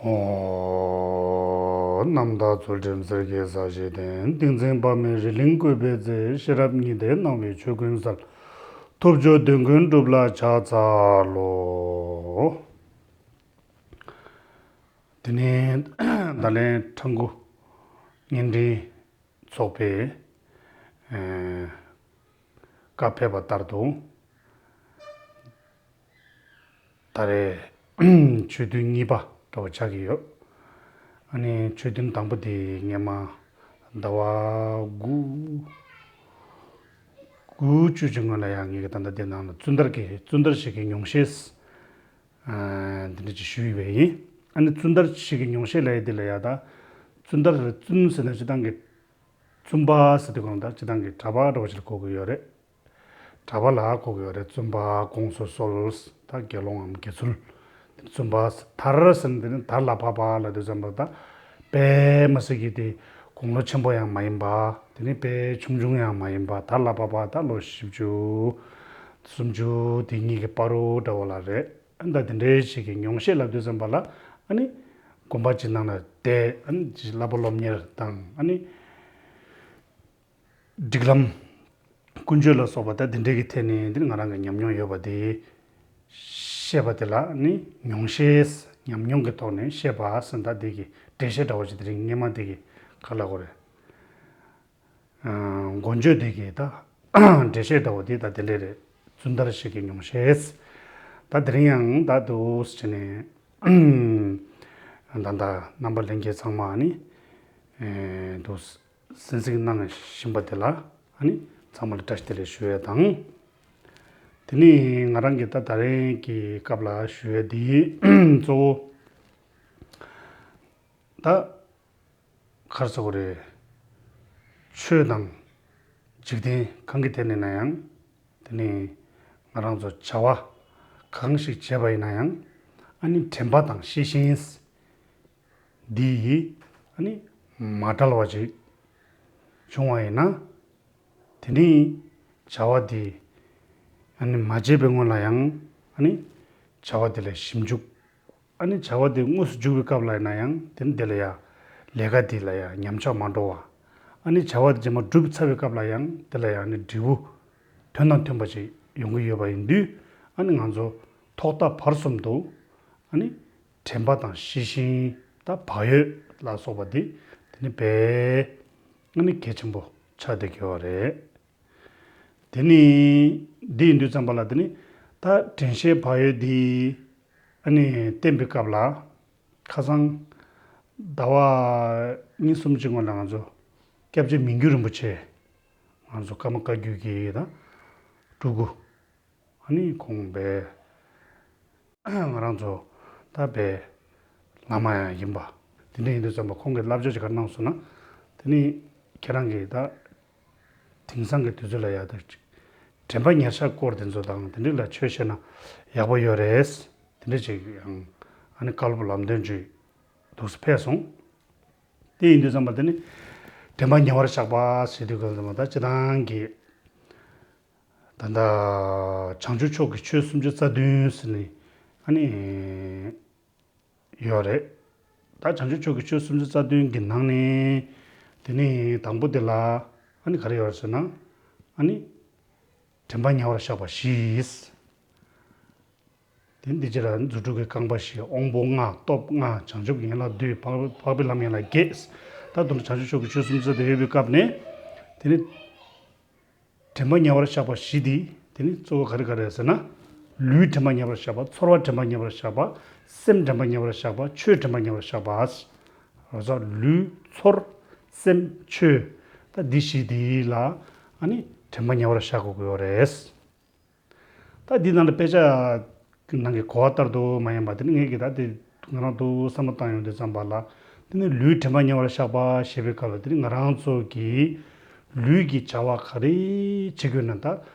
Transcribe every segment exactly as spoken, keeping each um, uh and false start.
ཨོ། རྣམ་དག་ཚུལ་ཁྲིམས་སེར་སྐྱའི་ས་གཞི་བརྟན། ཏིང་འཛིན་དཔག་མེད་རི་གླིང་བཀོད་པའི་རྩེ། ཤེས་རབ་ཉི་ཟླས་སྣང་བའི་ཆོས་ཀུན་གསལ། ཐུབ་མཆོག་དོན་ཀུན་གྲུབ་ལ་ཕྱག་འཚལ་ལོ། དེ་ནས་ད་ལན་ཁྲ་འགུ་བརྙན་འཕྲིན་ཚོགས་པས་ཨེ་བཀའ་ཕེབས་པ་ལྟར་དུ། ད་རེས་ཆོས་ཐུན་གཉིས་པ་འདྲ་བོ་ཆགས་ཀྱི་ཡོད། ཨ་ནི་ཆོས་ཐུན་དང་པོ་དེ་སྔས་མ་ཟླ་བ་དགུ་དགུ་བཅུ་གཅིག་སྔོན་ལ་ཡང་ངེད་ཀྱི་ད་ལྟ་དེ་ནང་ལ་ཙུན་དར་གྱི་ཙུན་དར་ཞིག་གི་ཉུང་ཤས་འདི་འདྲ་ཅིག་ཞུས་པ་ཡིན། ཨ་ནི་ཙུན་དར་ཞིག་གི་ཉུང་ཤས་ལ་ཡི་དེ་ལ་ཡ་ད་ཙུན་དར་ཙུན་ཟེར་ན་སྤྱི་བཏང་གི་བཙུན་པ་ཟེར་དུས་གང་ལྟར་སྤྱི་བཏང་གི་གྲྭ་པ་འདྲ་བོ་ཞིག་ལ་གོ་གི་ཡོད་རེད། གྲྭ་པ་ལ་གོ་གི་ཡོད་རེད། བཙུན་པ་དགོངས་སུ་གསོལ། ད་དགེ་སློང་ངམ་དགེ་ཚུལ། དེ་བཙུན་པ་དར་ཟེར་ན་དེ་ནི་དར་ལ་བབས་པ་ལབ་དུས་ཙམ་པ་ད་དཔེ་མི་སྲིད་ཀྱི་དེ་དགུང་ལོ་ཆེན་པོ་ཡང་མ་ཡིན་པ། དེ་ནི་དཔེ་ཆུང་ཆུང་ཡང་མ་ཡིན་པ། དར་ལ་བབས་པ་ད་ལོ་བཞི་བཅུ་སུམ་ཅུ་དེ་གཉིས་ཀྱི་བར་དུ་འདྲ་བོ་ལ་རེད། ཨ་ནི་ད་དེ་འདྲའི་ཞིག་གི་ཉུང་ཤས་ལབ་དུས་ཙམ་པ་ལ་ཨ་ནི་དགོན་པ་ཅིག་ནང་ལ་བསྡད། ཨ་ནི་ཅིག་བསླབ་པ་སློབ་གཉེར་དང་། ཨ་ནི་སྒྲིག་ལམ་ཀུན་སྤྱོད་ལ་སོགས་པ་ད་དེ་འདྲའི་གི་ཐད་ནས་འདི་ནི་ང་རང་གི་ཉམས་མྱོང་ཡོད་པ་དེ་བཤད་པ་དེ་ལ་ནི་ཉུང་ཤས་ཉམས་མྱོང་གི་ཐོག་ནས་བཤད་པ་ཟེར། ད་དེ་གི་འགྲེལ་བཤད་འདྲ་བོ་ཅིག་དེ་རིང་སྔས་མ་དེ་གི་ག་ལ་གོ་རེད། མགོ་བརྗོད་དེ་གི་ད་འགྲེལ་བཤད་འདྲ་བོ་དེ་ད་དེ་འདྲས་རེད། ཙུན་དར་ཞིག་གི་ཉུང་ཤས། ད་དེ་རིང་ཡང་ད་འདུག་སེ་བྱས་ནས་ད་ལྟ་རྣམ་པ་ལྷན་རྒྱས་ཚང་མ་ནི་འདུག་སེ་གསན་གཟིགས་གནང་བཞིན་པ་དེ་ལ་ཨ་ནི་ཚང་མ་ལ་བཀྲ་ཤིས་བདེ་ལེགས་ཞུ་ཡས་དང་། དེ་ནི་ང་རང་གི་ད་ད་རིང་གི་སྐབས་ལ་ཞུ་ཡས་དེ་གཙོ་བོ་ད་ག་རེ་ཟེར་དགོས་རེད། ཆོས་དང་འཇིག་རྟེན་གང་གི་ཐད་ནས་ན་ཡང་། དེ་ནི་ང་རང་ཚོ་བྱ་བ་གང་ཞིག་བྱས་པ་ཡིན་ན་ཡང་། ཨ་ནི་དྲན་པ་དང་ཤེས་བཞིན་འདི་ཡིས་ཨ་ནི་མ་བྲལ་བ་ཅིག་བྱུང་བ་ཡིན་ན། དེ་ནི་བྱ་བ་དེ་ཨ་ནི་མ་བྱས་པའི་སྔོན་ལ་ཡང་ཨ་ནི་བྱ་བ་དེ་ལ་ཞིབ་འཇུག་ཨ་ནི་བྱ་བ་དེ་དངོས་སུ་འཇུག་པའི་སྐབས་ལ་ཡིན་ན་ཡང་དེ་ནི་དེ་ལ་ཡང་ལས་ཀ་དེ་ལ་ཡང་ཉམས་ཆག་མ་འགྲོ་བ། ཨ་ནི་བྱ་བ་དེ་རྗེས་མ་གྲུབ་ཚར་བའི་སྐབས་ལ་ཡང་དེ་ལ་ཡང་ནི་འབྲས་བུ་དོན་དང་མཐུན་པ་ཅིག་ཡོང་གི་ཡོད་པ་ཡིན་དུས། ཨ་ནི་ང་ཚོ་ཐོག་མཐའ་བར་གསུམ་དུ་ཨ་ནི་དྲན་པ་དང་ཤེས་བཞིན་དང་བག་ཡོད་ལ་སོགས་པ་དེ་དེ་ནི་དཔེ་ཨ་ནི་གལ་ཆེན་པོ་ཆགས་བསྡད་ཀྱི་ཡོད་རེད། དེ་ནི་འདི་ཡིན་དུས་ཙམ་པ་ལ་དེ་ནི་ད་དྲན་ཤེས་བག་ཡོད་འདི་ཨ་ནི་བསྟེན་པའི་སྐབས་ལ་ཁ་སང་ཟླ་བ་གཉིས་གསུམ་ཅིག་སྔོན་ལ་ང་ཚོ་སྐྱབས་རྗེ་མི་འགྱུར་རིན་པོ་ཆེ་ང་ཚོ་ཀརྨ་བཀའ་བརྒྱུད་ཀྱི་ད་སྤྲུལ་སྐུ་ཨ་ནི་ཁོང་པའི་ང་རང་ཚོ་ད་པའི་བླ་མ་ཡང་ཡིན་པ། དེ་འདྲ་ཡིན་དུས་ཙམ་པ་ཁོང་གིས་བསླབ་བྱ་ཅིག་ག་གནང་སོང་ན། དེ་ནི་ཁྱེད་རང་གིས་ད་དེང་སང་གི་དུས་ཚོད་ལ་ཡག་ད་ཅིག་དྲན་པ་ཉེར་ཞག་སྐོར་དེ་ཚོ་དང་དེ་འདྲ་ལ་ཆོས་བཤད་ན་ཡག་པོ་ཡོད་རེད། དེ་འདྲ་ཅིག་ཡང་ཨ་ནི་བཀའ་སློབ་ལམ་སྟོན་ཅིག་འདུག་སེ་ཕེབས་སོང་། དེ་ཡིན་དུས་ཙམ་པ་དེ་ནི་དྲན་པ་ཉེ་བར་བཞག་པ་ཟེར་དུས་གང་ཙམ་པ་ད་སྤྱིར་བཏང་གི་ད་ལྟ་བྱང་ཆུབ་མཆོག་གི་ཆོས་སུམ་ཅུ་རྩ་བདུན་ཟེར་ནས་ཨ་ནི་ཡོད་རེད། ད་བྱང་ཆུབ་མཆོག་གི་ཆོས་སུམ་ཅུ་རྩ་བདུན་གྱི་ནང་ནས་དེ་ནི་དང་པོ་དེ་ལ་ཨ་ནི་ག་རེ་ཡོད་རེད་ཟེར་ན། ཨ་ནི་དྲན་པ་ཉེ་བར་བཞག་པ་བཞི། དེ་འདི་ཕྱིར་རྫུ་འཕྲུལ་གྱི་རྐང་པ་བཞི། དབང་པོ་ལྔ། སྟོབས་ལྔ། བྱང་ཆུབ་ཀྱི་ཡན་ལག་བདུན། འཕགས་འཕགས་པའི་ལམ་ཡན་ལག་བརྒྱད། ད་དུང་བྱང་ཆུབ་མཆོག་གི་ཆོས་སུམ་ཅུ་རྩ་བདུན་ཡོད་པའི་སྐབས་ནས། དེ་ནི་དྲན་པ་ཉེ་བར་བཞག་པ་བཞི་འདི་དེ་ནི་གཙོ་བོ་ག་རེ་ག་རེ་ཟེར་ན། ལུས་དྲན་པ་ཉེ་བར་བཞག་པ། ཚོར་བ་དྲན་པ་ཉེ་བར་བཞག་པ། སེམས་དྲན་པ་ཉེ་བར་བཞག་པ། ཆོས་དྲན་པ་ཉེ་བར་བཞག་པ། རོ་ས་ལུས་ཚོར་སེམས་ཆོས། ད་འདི་བཞི་འདི་ལ་ཨ་ནི་དྲན་པ་ཉེ་བར་བཞག་དགོས་ཀྱི་ཡོད་རེད། ད་འདི་ནང་ལ་དཔེ་ཆ་གི་ནང་གི་གོ་བ་ལྟར་དུ་མ་ཡིན་པ་དེ་ནི་ངས་ཀྱི་ད་དེ་ང་རང་དུ་བསམ་བློ་བཏང་ཡོང་དུས་ཙམ་པ་ལ། དེ་ནི་ལུས་དྲན་པ་ཉེ་བར་བཞག་པ་ཞེས་པའི་སྐབས་ལ་དེ་ནི་ང་རང་ཚོ་གི་ལུས་ཀྱི་བྱ་བ་ག་རེ་བྱེད་དགོས་ན། ད་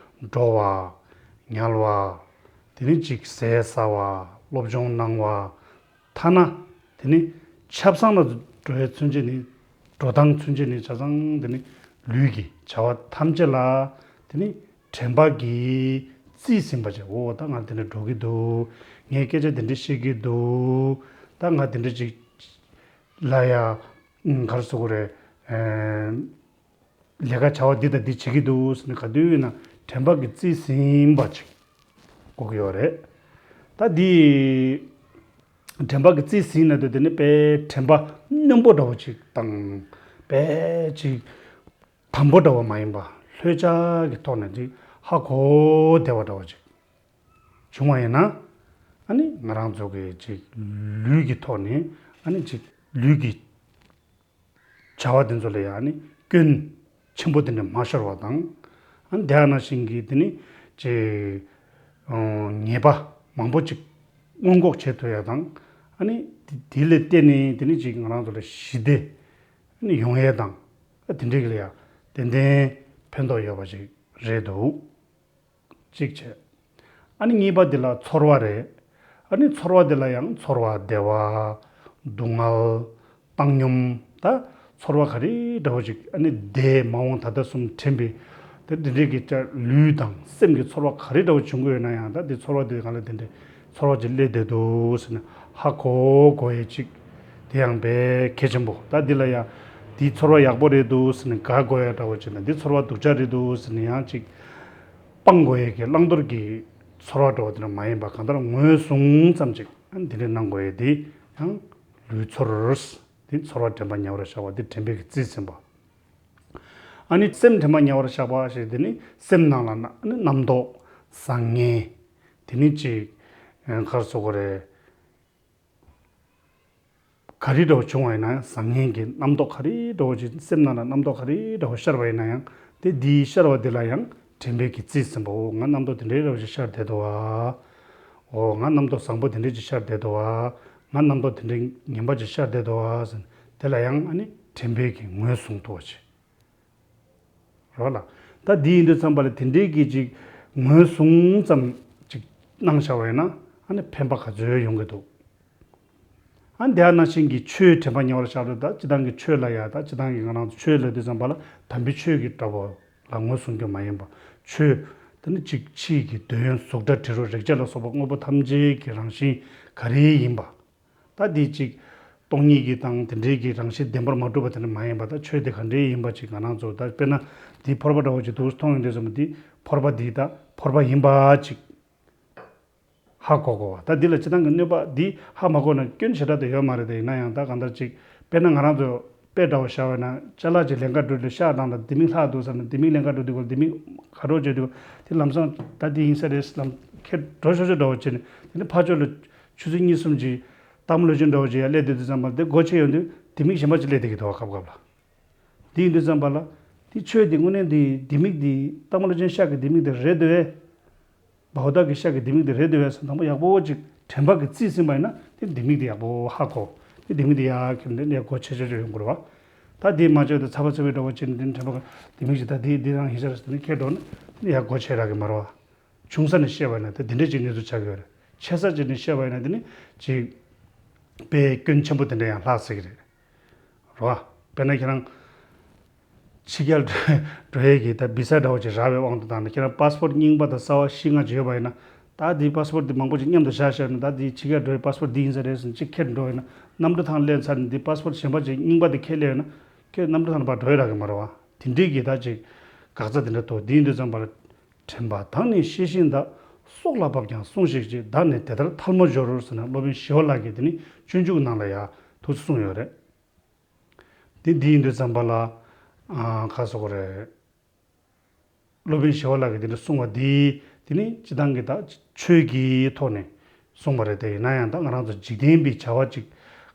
འགྲོ་བ། ཉལ་བ། དེ་ནི་ཅིག་ཟས་ཟ་བ། སློབ་སྦྱོང་གནང་བ། ཐ་ན་དེ་ནི་ཆབ་གསང་ལ་འགྲོ་བའི་ཚུན་ཆད་ནི། འགྲོ་སྟངས་ཚུན་ཆད་ནི་ཆ་ཚང་དེ་ནི་ལུས་ཀྱི་བྱ་བ་ཐམས་ཅད་ལ་དེ་ནི་དྲན་པ་གིས་རྩིས་ཟིན་པ་བྱས། འོ་ད་ང་དེ་འདྲ་འགྲོ་གི་འདུག་ངས་སྐད་ཆ་དེ་འདྲ་བཤད་ཀྱི་འདུག་ད་ང་དེ་འདྲ་ཅིག་ལ་ཡ་ག་རེ་ཟེར་དགོས་རེད། ལས་ཀ་བྱ་བ་འདི་དང་འདི་བྱེད་ཀྱི་འདུག་ཟེར་ནས་ག་དུས་ཡིན་ན་དྲན་པ་གིས་རྩིས་ཟིན་པ་ཅིག་དགོས་ཀྱི་ཡོད་རེད། ད་འདི་དྲན་པ་གིས་རྩིས་ཟིན་ན་དུས་དེ་ནི་དཔེ་དྲན་པ་རྣོན་པོ་འདྲ་བོ་ཅིག་དང་། དཔེ་ཅིག་དམ་པོ་འདྲ་བོ་མ་ཡིན་པ། ལྷོད་ཆགས་ཀྱི་ཐོག་ནས་ཅིག་ཧ་གོ་བདེ་བ་འདྲ་བོ་ཅིག་བྱུང་བ་ཡིན་ན། ཨ་ནི་ང་རང་ཚོ་གི་ཅིག་ལུས་ཀྱི་ཐོག་ནས། ཨ་ནི་ཅིག་ལུས་ཀྱི་བྱ་བ་དེ་ཚོ་ལ་ཡང་ནི་སྐྱོན་ཆེན་པོ་དེ་འདྲ་མ་ཤོར་བ་དང་། ཨ་ནི་དེ་ནང་བཞིན་གྱི་དེ་ནི་ཅིག་ཨ་ཉེས་པ་མང་པོ་ཅིག་སྔོན་འགོག་བྱེད་ཐུབ་ཡ་དང་། ཨ་ནི་དེ་དེ་ལ་བརྟེན་ནས་དེ་ནི་ཅིག་ང་རང་ཚོ་ལ་ཞི་བདེ་ཨ་ནི་ཡོང་ཡ་དང་། ཨ་དེ་འདྲའི་གི་ལ་ཡང་ཏན་ཏན་ཕན་ཐོགས་ཡོད་པ་ཅིག་རེད་འདུག་གཅིག་བྱས། ཨ་ནི་གཉིས་པ་དེ་ལ་ཚོར་བ་རེད། ཨ་ནི་ཚོར་བ་དེ་ལ་ཡང་ཚོར་བ་བདེ་བ། སྡུག་བསྔལ། བཏང་སྙོམས། ད་ཚོར་བ་ག་རེ་འདྲ་བོ་ཅིག་ཨ་ནི་འདས་མ་འོངས་ད་ལྟ་གསུམ་དྲན་པའི། དེ་འདི་འདྲའི་གི་ལུས་དང་སེམས་ཀྱི་ཚོར་བ་ག་རེ་འདྲ་བོ་བྱུང་གི་ཡོད་ན་ཡང་། ད་འདི་ཚོར་བ་དེ་གང་ལ་དེ་འདྲའི་ཚོར་བ་ཅིག་སླེབས་བསྡད་འདུག་ཟེར་ནས་ཧ་གོ་གོ་ཡས་ཅིག་དེ་ཡང་དཔེ་གལ་ཆེན་པོ། ད་འདི་ལ་ཡང་འདིའི་ཚོར་བ་ཡག་པོ་རེད་འདུག་ཟེར་ནས་དགའ་དགོས་ཡ་འདྲ་བོ་བྱས་ན། འདི་ཚོར་བ་སྡུག་ཅག་རེད་འདུག་ཟེར་ནས་ཡང་ཅིག་སྤང་དགོས་ཡས་ཀྱི་བླང་དོར་གྱི་ཚོར་བ་འདྲ་བོ་དེ་འདྲ་མ་ཡིན་པ། གང་ལྟར་ངོས་བཟུང་ཙམ་ཅིག་འདི་འདྲ་གནང་དགོས་ཡས་འདི་ཡང་ལུས་ཚོར། འདི་ཚོར་བ་དྲན་པ་ཉེ་བར་བཞག་པ་འདི་དྲན་པའི་གི་རྩིས་ཟིན་པ། ཨ་ནི་སེམས་དྲན་པ་ཉེ་བར་བཞག་པ་ཞེས་དེ་ནི་སེམས་ནང་ལ་ན་ཨ་ནི་རྣམ་རྟོག་བཟང་ངན། དེ་ནི་ཅིག་ག་རེ་ཟེར་དགོས་རེད། ག་རེ་འདྲ་བོ་བྱུང་བ་ཡིན་ན་ཡང་བཟང་ངན་གྱི་རྣམ་རྟོག་ག་རེ་འདྲ་བོ་ཅིག་སེམས་ནང་ལ་རྣམ་རྟོག་ག་རེ་འདྲ་བོ་ཤར་བ་ཡིན་ན་ཡང་། དེ་འདིའི་ཤར་བ་འདི་ལ་ཡང་དྲན་པའི་གི་རྩིས་ཟིན་པ། འོ་ང་རྣམ་རྟོག་དེ་འདྲའི་འདྲ་བོ་ཅིག་ཤར་བསྡད་འདུག་ཨ། འོ་ང་རྣམ་རྟོག་བཟང་པོ་དེ་འདྲའི་ཅིག་ཤར་བསྡད་འདུག་ཨ། ང་རྣམ་རྟོག་དེ་འདྲའི་ངན་པ་ཅིག་ཤར་བསྡད་འདུག་ཨ་ཟེར། དེ་ལ་ཡང་ཨ་ནི་དྲན་པའི་གི་ངོས་བཟུང་ཐུབ་པ་བྱེད། རོགས་ལ། ད་འདི་ཡིན་དུས་ཙམ་པ་ལ་དེ་འདྲའི་གི་ཅིག་ངོས་བཟུང་ཙམ་ཅིག་གནང་བཞག་པ་ཡིན་ན་ཨ་ནི་ཕན་པ་ག་ཚོད་ཡོང་གི་འདུག་ཨ་འདི་ནང་བཞིན་གྱི་ཆོས་དྲན་པ་ཉེ་བར་བཞག་རེད། ད་སྤྱི་བཏང་གི་ཆོས་ལ་ཡ། ད་སྤྱི་བཏང་གི་ང་རང་ཚོ་ཆོས་ལབ་དུས་ཙམ་པ་ལ་དམ་པའི་ཆོས་ཀྱི་འདྲ་པོ་ལ་ངོས་བཟུང་རྒྱུ་མ་ཡིན་པ། ཆོས་དེ་ནི་ཅིག་ཕྱིའི་གི་འདོད་ཡོན་གཟུགས་སྒྲ་དྲི་རོ་རེག་བྱ་ལ་སོགས་པ་དངོས་པོ་ཐམས་ཅད་ཀྱི་རང་བཞིན་ག་རེ་ཡིན་པ། ད་འདི་ཅིག་སྟོང་ཉིད་ཀྱི་དང་དེ་འདྲའི་གི་རང་བཞིན་བདེན་པར་མ་གྲུབ་པ་དེ་འདྲ་མ་ཡིན་པ། ད་ཆོས་དེ་ག་འདྲའི་ཡིན་པ་ཅིག་ང་རང་ཚོ། ད་དཔེར་ན་འདི་ཕོར་པ་འདྲ་བོ་ཅིག་འདུག་མཐོང་ཡོང་དུས་ཙམ་པ་འདི་ཕོར་པ་འདི་ད་ཕོར་པ་ཡིན་པ་ཅིག་ཧ་གོ་དགོས་པ། ད་འདི་ལ་སྤྱི་བཏང་གི་གནོད་པ་འདི་ཧ་མ་གོ་ན་སྐྱོན་ཞེ་དྲག་དེ་ཡོད་མ་རེད། དེ་ཡིན་ན་ཡང་ད་གང་ལྟར་ཅིག་དཔེར་ན་ང་རང་ཚོ་དཔེ་འདྲ་བོ་བཞག་པ་ཡིན་ན། ཅ་ལག་ཅིག་ལེན་ག་འགྲོ་དུས་ཤག་བཏང་དང་། ལྡེ་མིག་ལྷག་འདུག་ཟེར་ན་ལྡེ་མིག་ལེན་ག་འགྲོ་དུས་སྐོར་ལྡེ་མིག་ག་རོགས་བྱེད་དུས་དེ་ལམ་སང་ད་འདི་ཡིན་ས་རེད་ལམ་ཁྱེར་འགྲོ་ཆོག་ཆོག་འདྲ་བོ་བྱས་ནས། དེ་ནས་ཕར་ཕྱོགས་ལ་ཆུ་ཚོད་གཉིས་གསུམ་ཅིག་སྟག་མོ་ལོ་ཆེན་འདྲ་བོ་ཅིག་ཡར་སླེབས་བསྡད་དུས་ཙམ་པ་དེ་སྒོ་ཕྱེ་ཡོང་དུས་ལྡེ་མིག་གཞན་པ་ཅིག་སླེབས་བསྡད་ཀྱི་འདུག་བ། སྐབས་སྐབས་ལ། དེ་ཡིན་དུས་ཙམ་པ་ལ་དེ་ཆོས་དེ་དངོས་གནས་དེ་ལྡེ་མིག་དེ་སྟག་མོ་ལོ་ཆེན་ཤག་གི་ལྡེ་མིག་དེ་རེད་འདུག་བས། བའོ་ད་གི་ཤག་གི་ལྡེ་མིག་དེ་རེད་འདུག་བས་ཟེར་དང་པོ་ཡག་པོ་ཅིག་དྲན་པ་གིས་རྩིས་ཟིན་པ་ཡིན་ན་དེ་ལྡེ་མིག་དེ་ཡག་པོ་ཧ་གོ། དེ་ལྡེ་མིག་དེ་ཡར་ཁྱེར་ནས་ནས་སྒོ་ཕྱེ་ཕྱེ་ཕྱེ་ཡོང་དགོས་རེད་བ། ད་དེ་མ་བྱས་ཏེ་ཚ་བ་ཚ་བའི་འདྲ་བོ་བྱས་ནས་དེ་ནས་དྲན་པ་གིས་ལྡེ་མིག་ཅིག་ད་དེ་དེ་རང་ཡིན་ས་རེད་ཟེར་ནས་ཁྱེར་འགྲོ་ན་དེ་ནས་ཡར་སྒོ་ཕྱེ་རག་གི་མ་རེད་བ། ཆུང་ས་ནས་བཤད་པ་ཡིན་ན་དེ་འདི་འདྲས་ཅིག་གནས་ཚུལ་ཆགས་ཀྱི་ཡོད་རེད། ཆེ་ས་ཅིག་ནས་བཤད་པ་ཡིན་ན་དེ་ནི་ཅིག་དཔེ་སྐྱོན་ཆེན་པོ་དེ་འདྲ་ཡང་ལྷག་སྲིད་ཀྱི་རེད། རེད་བ། དཔེར་ན་ཁྱེད་རང་ཕྱི་རྒྱལ་འགྲོ་ཡས་ཀྱི་ད་བི་ས་འདྲ་བོ་ཅིག་རག་པའི་དབང་དུ་བཏང་ན། ཁྱེད་རང་པ་སི་པོར་རྙིང་པ་དང་གསར་པ་བཞི་ལྔ་ཅིག་ཡོད་པ་ཡིན་ན། ད་དེའི་པ་སི་པོར་དེ་མང་པོ་ཅིག་མཉམ་དུ་བཞག་བཞག་ན། ད་དེའི་ཕྱི་རྒྱལ་འགྲོ་ཡས་པ་སི་པོར་འདི་ཡིན་ས་རེད་ཟེར་ནས་ཅིག་ཁྱེར་འགྲོ་ཡིན་ན། གནམ་གྲུ་ཐང་སླེབས་ཚར་ནས་འདི་པ་སི་པོར་གཞན་པ་ཅིག་རྙིང་པ་དེ་ཁྱེར་སླེབས་ཡོད་ན། ཁྱེད་གནམ་གྲུ་ཐང་ནས་ཕར་འགྲོ་ཡས་རག་གི་མ་རེད་བ། དེ་འདྲའི་གི་ད་ཅིག་དགག་རྩ་དེ་འདྲ་འདུག་དེ་ཡིན་དུས་ཙམ་པར། དྲན་པ་དང་ནི་ཤེས་བཞིན་དག། སྲོག་ལ་བབ་ཀྱང་སྲུངས་ཤིག་ཅེས། བདག་ནི་དེ་ལྟར་ཐལ་མོ་སྦྱོར་ཟེར་ནས་སློབ་དཔོན་ཞི་བ་ལྷ་གིས་དེ་ནི་སྤྱོད་འཇུག་ནང་ལ་ཡང་ཐུགས་སུ་གསུངས་ཡོད་རེད། དེ་འདི་ཡིན་དུས་ཙམ་པ་ལ། ཨ། ག་རེ་ཟེར་དགོས་རེད། སློབ་དཔོན་ཞི་བ་ལྷ་གིས་དེ་འདྲ་གསུངས་པ་འདི་དེ་ནི་སྤྱི་བཏང་གི་ད་ཆོས་ཀྱི་ཐོག་ནས་གསུངས་པ་རེད། དེ་ཡིན་ན་ཡང་ད་ང་རང་ཚོ་འཇིག་རྟེན་པའི་བྱ་བ་ཅིག་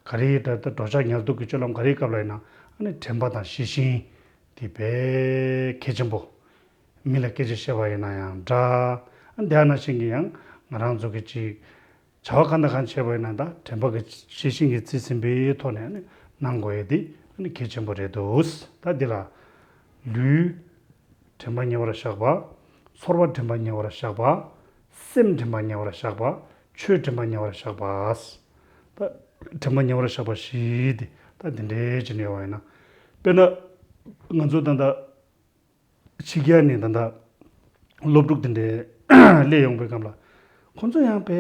ག་རེ་ད་ད་འགྲོ་འཆག་ཉལ་འདུག་གི་སྤྱོད་ལམ་ག་རེའི་སྐབས་ལ་ཡིན་ན། ཨ་ནི་དྲན་པ་དང་ཤེས་བཞིན་དེ་དཔེ་གལ་ཆེན་པོ། མི་ལ་སྐད་ཆ་བཤད་པ་ཡིན་ན་ཡང་འདྲ། ཨ་དེ་ནང་བཞིན་གྱི་ཡང་ང་རང་ཚོ་གི་ཅིག་བྱ་བ་གང་དང་གང་བྱས་པ་ཡིན་ན། ད་དྲན་པ་གིས་ཤེས་བཞིན་གྱི་རྩིས་ཟིན་པའི་ཐོག་ནས་ནི་གནང་དགོས་ཡས་དེ་ནི་གལ་ཆེན་པོ་རེད་འདུག་ད་འདི་ལ་ལུས་དྲན་པ་ཉེ་བར་བཞག་པ། ཚོར་བ་དྲན་པ་ཉེ་བར་བཞག་པ། སེམས་དྲན་པ་ཉེ་བར་བཞག་པ། ཆོས་དྲན་པ་ཉེ་བར་བཞག་པ། ད་དྲན་པ་ཉེ་བར་བཞག་པ་བཞི་དེ་ད་འདི་འདྲའི་ཅིག་ནས་ཡོད་པ་ཡིན་ན། དཔེར་ན་ང་ཚོ་ད་ལྟ་ཕྱི་རྒྱལ་ནས་ད་ལྟ་སློབ་ཕྲུག་དེ་འདྲའི་སླེབས་ཡོང་པའི་སྐབས་ལ། ཁོང་ཚོ་ཡང་དཔེ་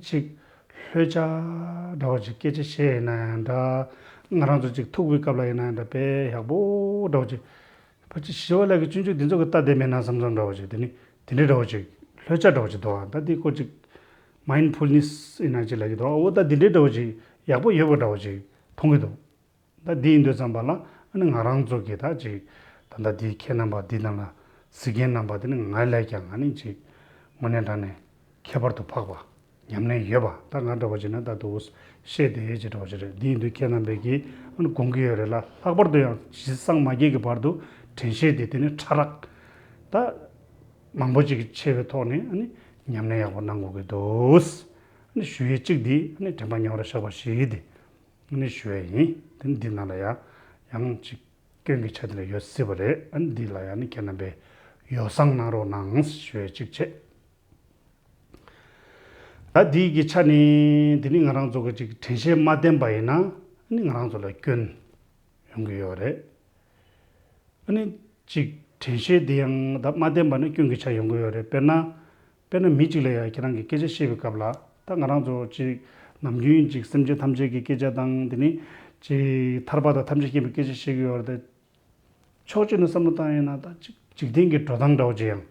ཅིག་ ལྷོད་ཆགས་འདྲ་བོ་ཅིག་སྐད་ཆ་བཤད་ཡིན་ན་ཡང་འདྲ། ང་རང་ཚོ་ཅིག་ཐུག་པའི་སྐབས་ལ་ཡིན་ན་ཡང་འདྲ་དཔེ་ཡག་པོ་འདྲ་བོ་ཅིག་ཕལ་ཆེར་ཞི་བ་ལྷ་གི་སྤྱོད་འཇུག་འདི་ཚོ་གི་ལྟ་བསྡད་མེད་ན་བསམ་བསམ་འདྲ་བོ་ཅིག་དེ་ནི་དེ་འདྲ་འདྲ་བོ་ཅིག་ལྷོད་ཆགས་འདྲ་བོ་ཅིག་འདུག་ཨ། ད་འདི་ཁོ་ཅིག་མའིན་ཌ་ཕུལ་ནེ་སི་ཡིན་ན་ཅིག་ལབ་ཀྱི་འདུག་འོ་ད་འདི་འདྲའི་འདྲ་བོ་ཅིག་ཡག་པོ་ཡོད་པ་འདྲ་བོ་ཅིག་མཐོང་གི་འདུག་ད་འདི་ཡིན་དུས་ཙམ་པ་ལ་ཨ་ནི་ང་རང་ཚོ་གི་ད་ཅིག་ད་ལྟ་འདི་ཁྱེད་རྣམ་པ་འདི་ནང་ལ་གཟིགས་མཁན་རྣམ་པ་དེ་ནི་ང་ལས་ཀྱང་ཨ་ནི་ཅིག་དངོས་གནས་དྲང་གནས་ཁྱད་པར་དུ་འཕགས་པ་ཉམས་ལེན་ཡོད་པ་ད་ང་འདྲ་བོ་ཅིག་ན་ད་དུ་བཤད་བསྡད་ཡས་ཅིག་འདྲ་བོ་ཅིག་རེད། འདི་ཡིན་དུས་ཁྱེད་རྣམ་པས་ཀྱིས་ཨ་ནི་དགོངས་ཀྱི་ཡོད་རེད་ལ། ལྷག་པར་དུ་ཡང་ཇི་སྲང་མ་རྒྱས་ཀྱི་བར་དུ་དྲན་ཤེས་དེ་དེ་ནི་ཕྲ་རགས་ད་མང་པོ་ཅིག་ཆེ་བའི་ཐོག་ནས་ཨ་ནི་ཉམས་ལེན་ཡག་པོ་གནང་དགོས་ཀྱི་འདུག་ཨ་ནི་ཞུ་ཡས་གཅིག་འདི་ཨ་ནི་དྲན་པ་ཉེ་བར་བཞག་པ་ཞིག་འདི། ནི་ཞུ་ཡས་ཡིན། དེ་ནི་འདི་ནང་ལ་ཡང་ཡང་ཅིག་སྐྱོན་གྱི་ཆ་དེ་འདྲ་ཡོད་སྲིད་པ་རེད། ཨ་ནི་འདི་ལ་ཡང་ནི་ཁྱེད་རྣམ་པས་ཡོ་བསྲང་གནང་རོགས་གནང་ཞུ་ཡས་གཅིག་བྱས། ད་འདི་གི་ཆ་ནི་འདི་ནི་ང་རང་ཚོ་གི་ཅིག་དྲན་ཤེས་མ་བརྟན་པ་ཡིན་ན་ཨ་ནི་ང་རང་ཚོ་ལ་སྐྱོན་ཡོང་གི་ཡོད་རེད། ཨ་ནི་ཅིག་དྲན་ཤེས་དེ་ཡང་ད་མ་བརྟན་པ་ནི་སྐྱོན་གྱི་ཆ་ཡོང་གི་ཡོད་རེད། དཔེར་ན། དཔེར་ན་མི་གཅིག་ལ་ཡང་ཁྱེད་རང་གིས་སྐད་ཆ་བཤད་པའི་སྐབས་ལ་ད་ང་རང་ཚོ་ཅིག་ནམ་རྒྱུན་ཅིག་སེམས་ཅན་ཐམས་ཅད་ཀྱི་སྐད་ཆ་དང་དེ་ནི་ཅིག་ཐར་པ་དང་ཐམས་ཅད་མཁྱེན་པའི་སྐད་ཆ་བཤད་ཀྱི་ཡོད་རེད་དེ། ཕྱོགས་གཅིག་ནས་བསམ་བློ་བཏང་ཡིན་ན་ད་ཅིག་འཇིག་རྟེན་གྱི་འགྲོ་སྟངས་འདྲ་བོ་ཅིག་ཡང་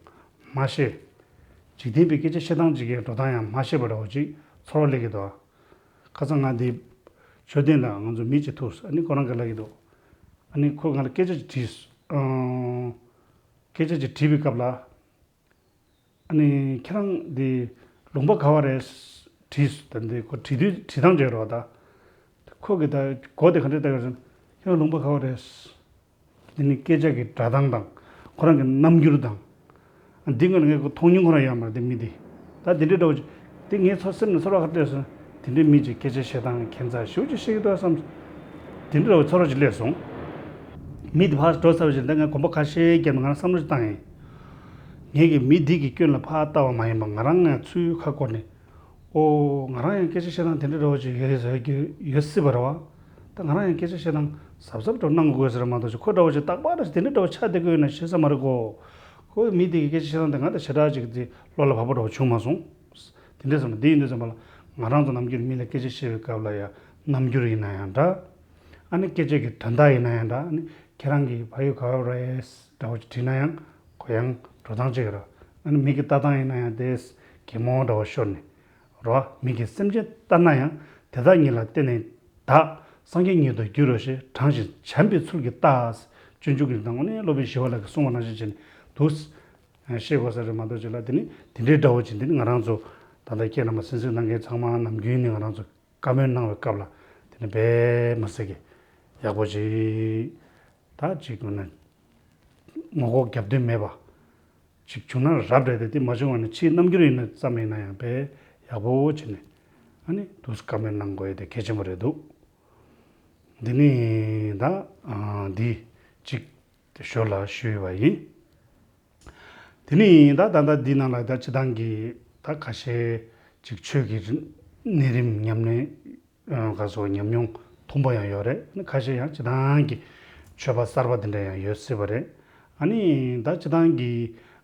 མ་ཤེས། འཇིག་རྟེན་པའི་སྐད་ཆ་བཤད་སྟངས་ཅིག་གི་འགྲོ་སྟངས་ཡང་མ་ཤེས་པ་འདྲ་བོ་ཅིག་ཚོར་བ་སླེབས་ཀྱི་འདུག་ཁ་སང་ང་འདི་མཆོད་རྟེན་ལ་ང་ཚོ་མི་གཅིག་ཐུག་ཨ་ནི་ཁོ་རང་གིས་ལབ་ཀྱི་འདུག་ཨ་ནི་ཁོ་ང་ལ་སྐད་ཆ་ཅིག་དྲིས། ཨང་། སྐད་ཆ་ཅིག་དྲིས་པའི་སྐབས་ལ། ཨ་ནི་ཁྱེད་རང་འདི་ལུང་པ་ག་བ་རེད། དྲིས་ད་འདི་ཁོ་དྲི་དུས་དྲི་སྟངས་བྱས་རོགས་ད། ཁོ་གིས་ད་གོ་དེ་ག་འདྲས་ལྟ་གི་རེད། ཁྱེད་རང་ལུང་པ་ག་བ་རེད། འདི་ནི་སྐད་ཆ་གི་སྒྲ་གདངས་དང་ཁོ་རང་གི་རྣམ་འགྱུར་དང་། འདི་ངོས་ནས་ངས་ཁོ་མཐོང་མྱོང་ཁོ་རང་ཡོད་མ་རེད་འདི་མི་འདི། ད་འདི་འདྲས་འདྲ་བོ་ཅིག་འདི་ངའི་ཚོར་སེམས་ནས་ཚོར་བ་ག་འདྲས་སོང་། དེ་འདྲའི་མི་ཅིག་སྐད་ཆ་བཤད་སྟངས་ཁྱད་མཚར་ཞེ་པོ་ཅིག་བཤད་ཀྱི་འདུག་བསམ། དེ་འདྲ་བའི་ཚོར་བ་ཅིག་སླེབས་སོང་། མི་དེ་ཕར་འགྲོ་ཚར་བ་ཅིག་ད་ངས་གོམ་པ་ཁ་ཤས་བརྒྱབ་ནས་ང་རང་བསམ་བློ་ཅིག་བཏང་ཡིན། ངས་ཀྱི་མི་འདི་གི་སྐྱོན་ལ་ཕར་ལྟ་བ་མ་ཡིན་པ་ང་རང་ངས་ཚུར་ཁ་བསྐོར་ནས། ཨོ། ང་རང་ཡང་སྐད་ཆ་བཤད་སྟངས་དེ་འདྲ་འདྲ་བོ་ཅིག་ཡོད་ཡོད་ཡོད་སྲིད་པ་རེད་བ། ད་ང་རང་ཡང་སྐད་ཆ་བཤད་སྟངས་གཟབ་གཟབ་འདྲ་བོ་གནང་དགོས་ཟེར་མ་གཏོགས་ཅིག་ཁོ་འདྲ་བོ་ཅིག་རྟག་པར་དེ་འདྲ་འདྲ་བོ་ཆགས་བསྡད་ཀྱི་ཡོད་ན་ཤེས་ས་མ་རེད་གོ། ཁོ་མི་དེ་གི་སྐད་ཆ་བཤད་སྟངས་དེ་ང་དང་ཞེ་དྲག་ཅིག་དེ་བློ་ལ་བབས་པ་འདྲ་བོ་བྱུང་མ་སོང་། དེ་འདྲས་སོང་ན་འདི་ཡིན་དུས་ཙམ་པ་ལ་ང་རང་ཚོ་ནམ་རྒྱུན་མི་ལ་སྐད་ཆ་བཤད་པའི་སྐབས་ལ་ཡང་རྣམ་འགྱུར་ཡིན་ན་ཡང་འདྲ། ཨ་ནི་སྐད་ཆ་གི་དོན་དག་ཡིན་ན་ཡང་འདྲ། ཨ་ནི་ཁྱེད་རང་གིས་བ་ཡོད་ག་བ་རེད་འདྲ་བོ་ཅིག་དྲིས་ན་ཡང་ཁོ་ཡང་འགྲོ་སྟངས་གཅིག་རེད། ཨ་ནི་མི་གི་ལྟ་སྟངས་ཡིན་ན་ཡང་དེ་གད་མོ་འདྲ་བོ་ཤོར་ནས་རོ། མི་གི་སེམས་ཅན་ལྟ་ན་ཡང་དེ་དག་ཉིད་ལ་བརྟེན་ནས་བདག་སངས་རྒྱས་ཉིད་དུ་འགྱུར་རོ་ཞེས་དྲངས་ཤིང་བྱམས་པའི་ཚུལ་གྱིས་ལྟ། སྤྱོད་འཇུག་གི་དང་ནི་སློབ་དཔོན་ཞི་བ་ལྷ་གིས་གསུངས་པ་ནང་བཞིན་བྱས་ནས་འདུག་ཤེས་དགོས་ས་རེད་མ་གཏོགས་ཅིག་ལ་དེ་ནི་དེ་འདྲའི་འདྲ་བོ་ཅིག་འདི་ནི་ང་རང་ཚོ་ད་ལྟ་ཁྱེད་རྣམ་པ་གསན་གཟིགས་གནང་མཁན་ཚང་མ་ནམ་རྒྱུན་ནས་ང་རང་ཚོ་བཀའ་མོལ་གནང་བའི་སྐབས་ལ་དེ་ནི་དཔེ་མི་སྲིད་ཀྱི་ཡག་པོ་ཅིག་ད་ཅིག་ངོ་ནས་ངོ་ལྐོག་རྒྱབ་མདུན་མེད་པ་ཅིག་བྱུང་ན་རབ་རེད་དེ། དེ་མ་བྱུང་བ་ནི་ཕྱིའི་རྣམ་འགྱུར་ཡིན་ན་ཙམ་ཡིན་ན་ཡང་དཔེ་ཡག་པོ་བྱས་ནས་ཨ་ནི་འདུག་སེ་བཀའ་མོལ་གནང་དགོས་ཡས་དེ་གལ་ཆེན་པོ་རེད་འདུག་འདི་ནི་ད་ཨ་འདི་གཅིག་དེ་ཞོར་ལ་ཞུས་པ་ཡིན། དེ་ནི་ད་ད་ལྟ་འདི་ནང་ལ་ད་སྤྱི་བཏང་གི་ད་ཁ་ཤས་ཅིག་ཆོས་ཀྱི་གནས་རིམ་ཉམས་ལེན་ག་སོགས་ཉམས་མྱོང་མཐོན་པོ་ཡང་ཡོད་རེད། ཁ་ཤས་ཡང་སྤྱི་བཏང་གི་ཆོས་པ་གསར་པ་དེ་འདྲ་ཡང་ཡོད་སྲིད་པ་རེད། ཨ་ནི་ད་སྤྱི་བཏང་གི་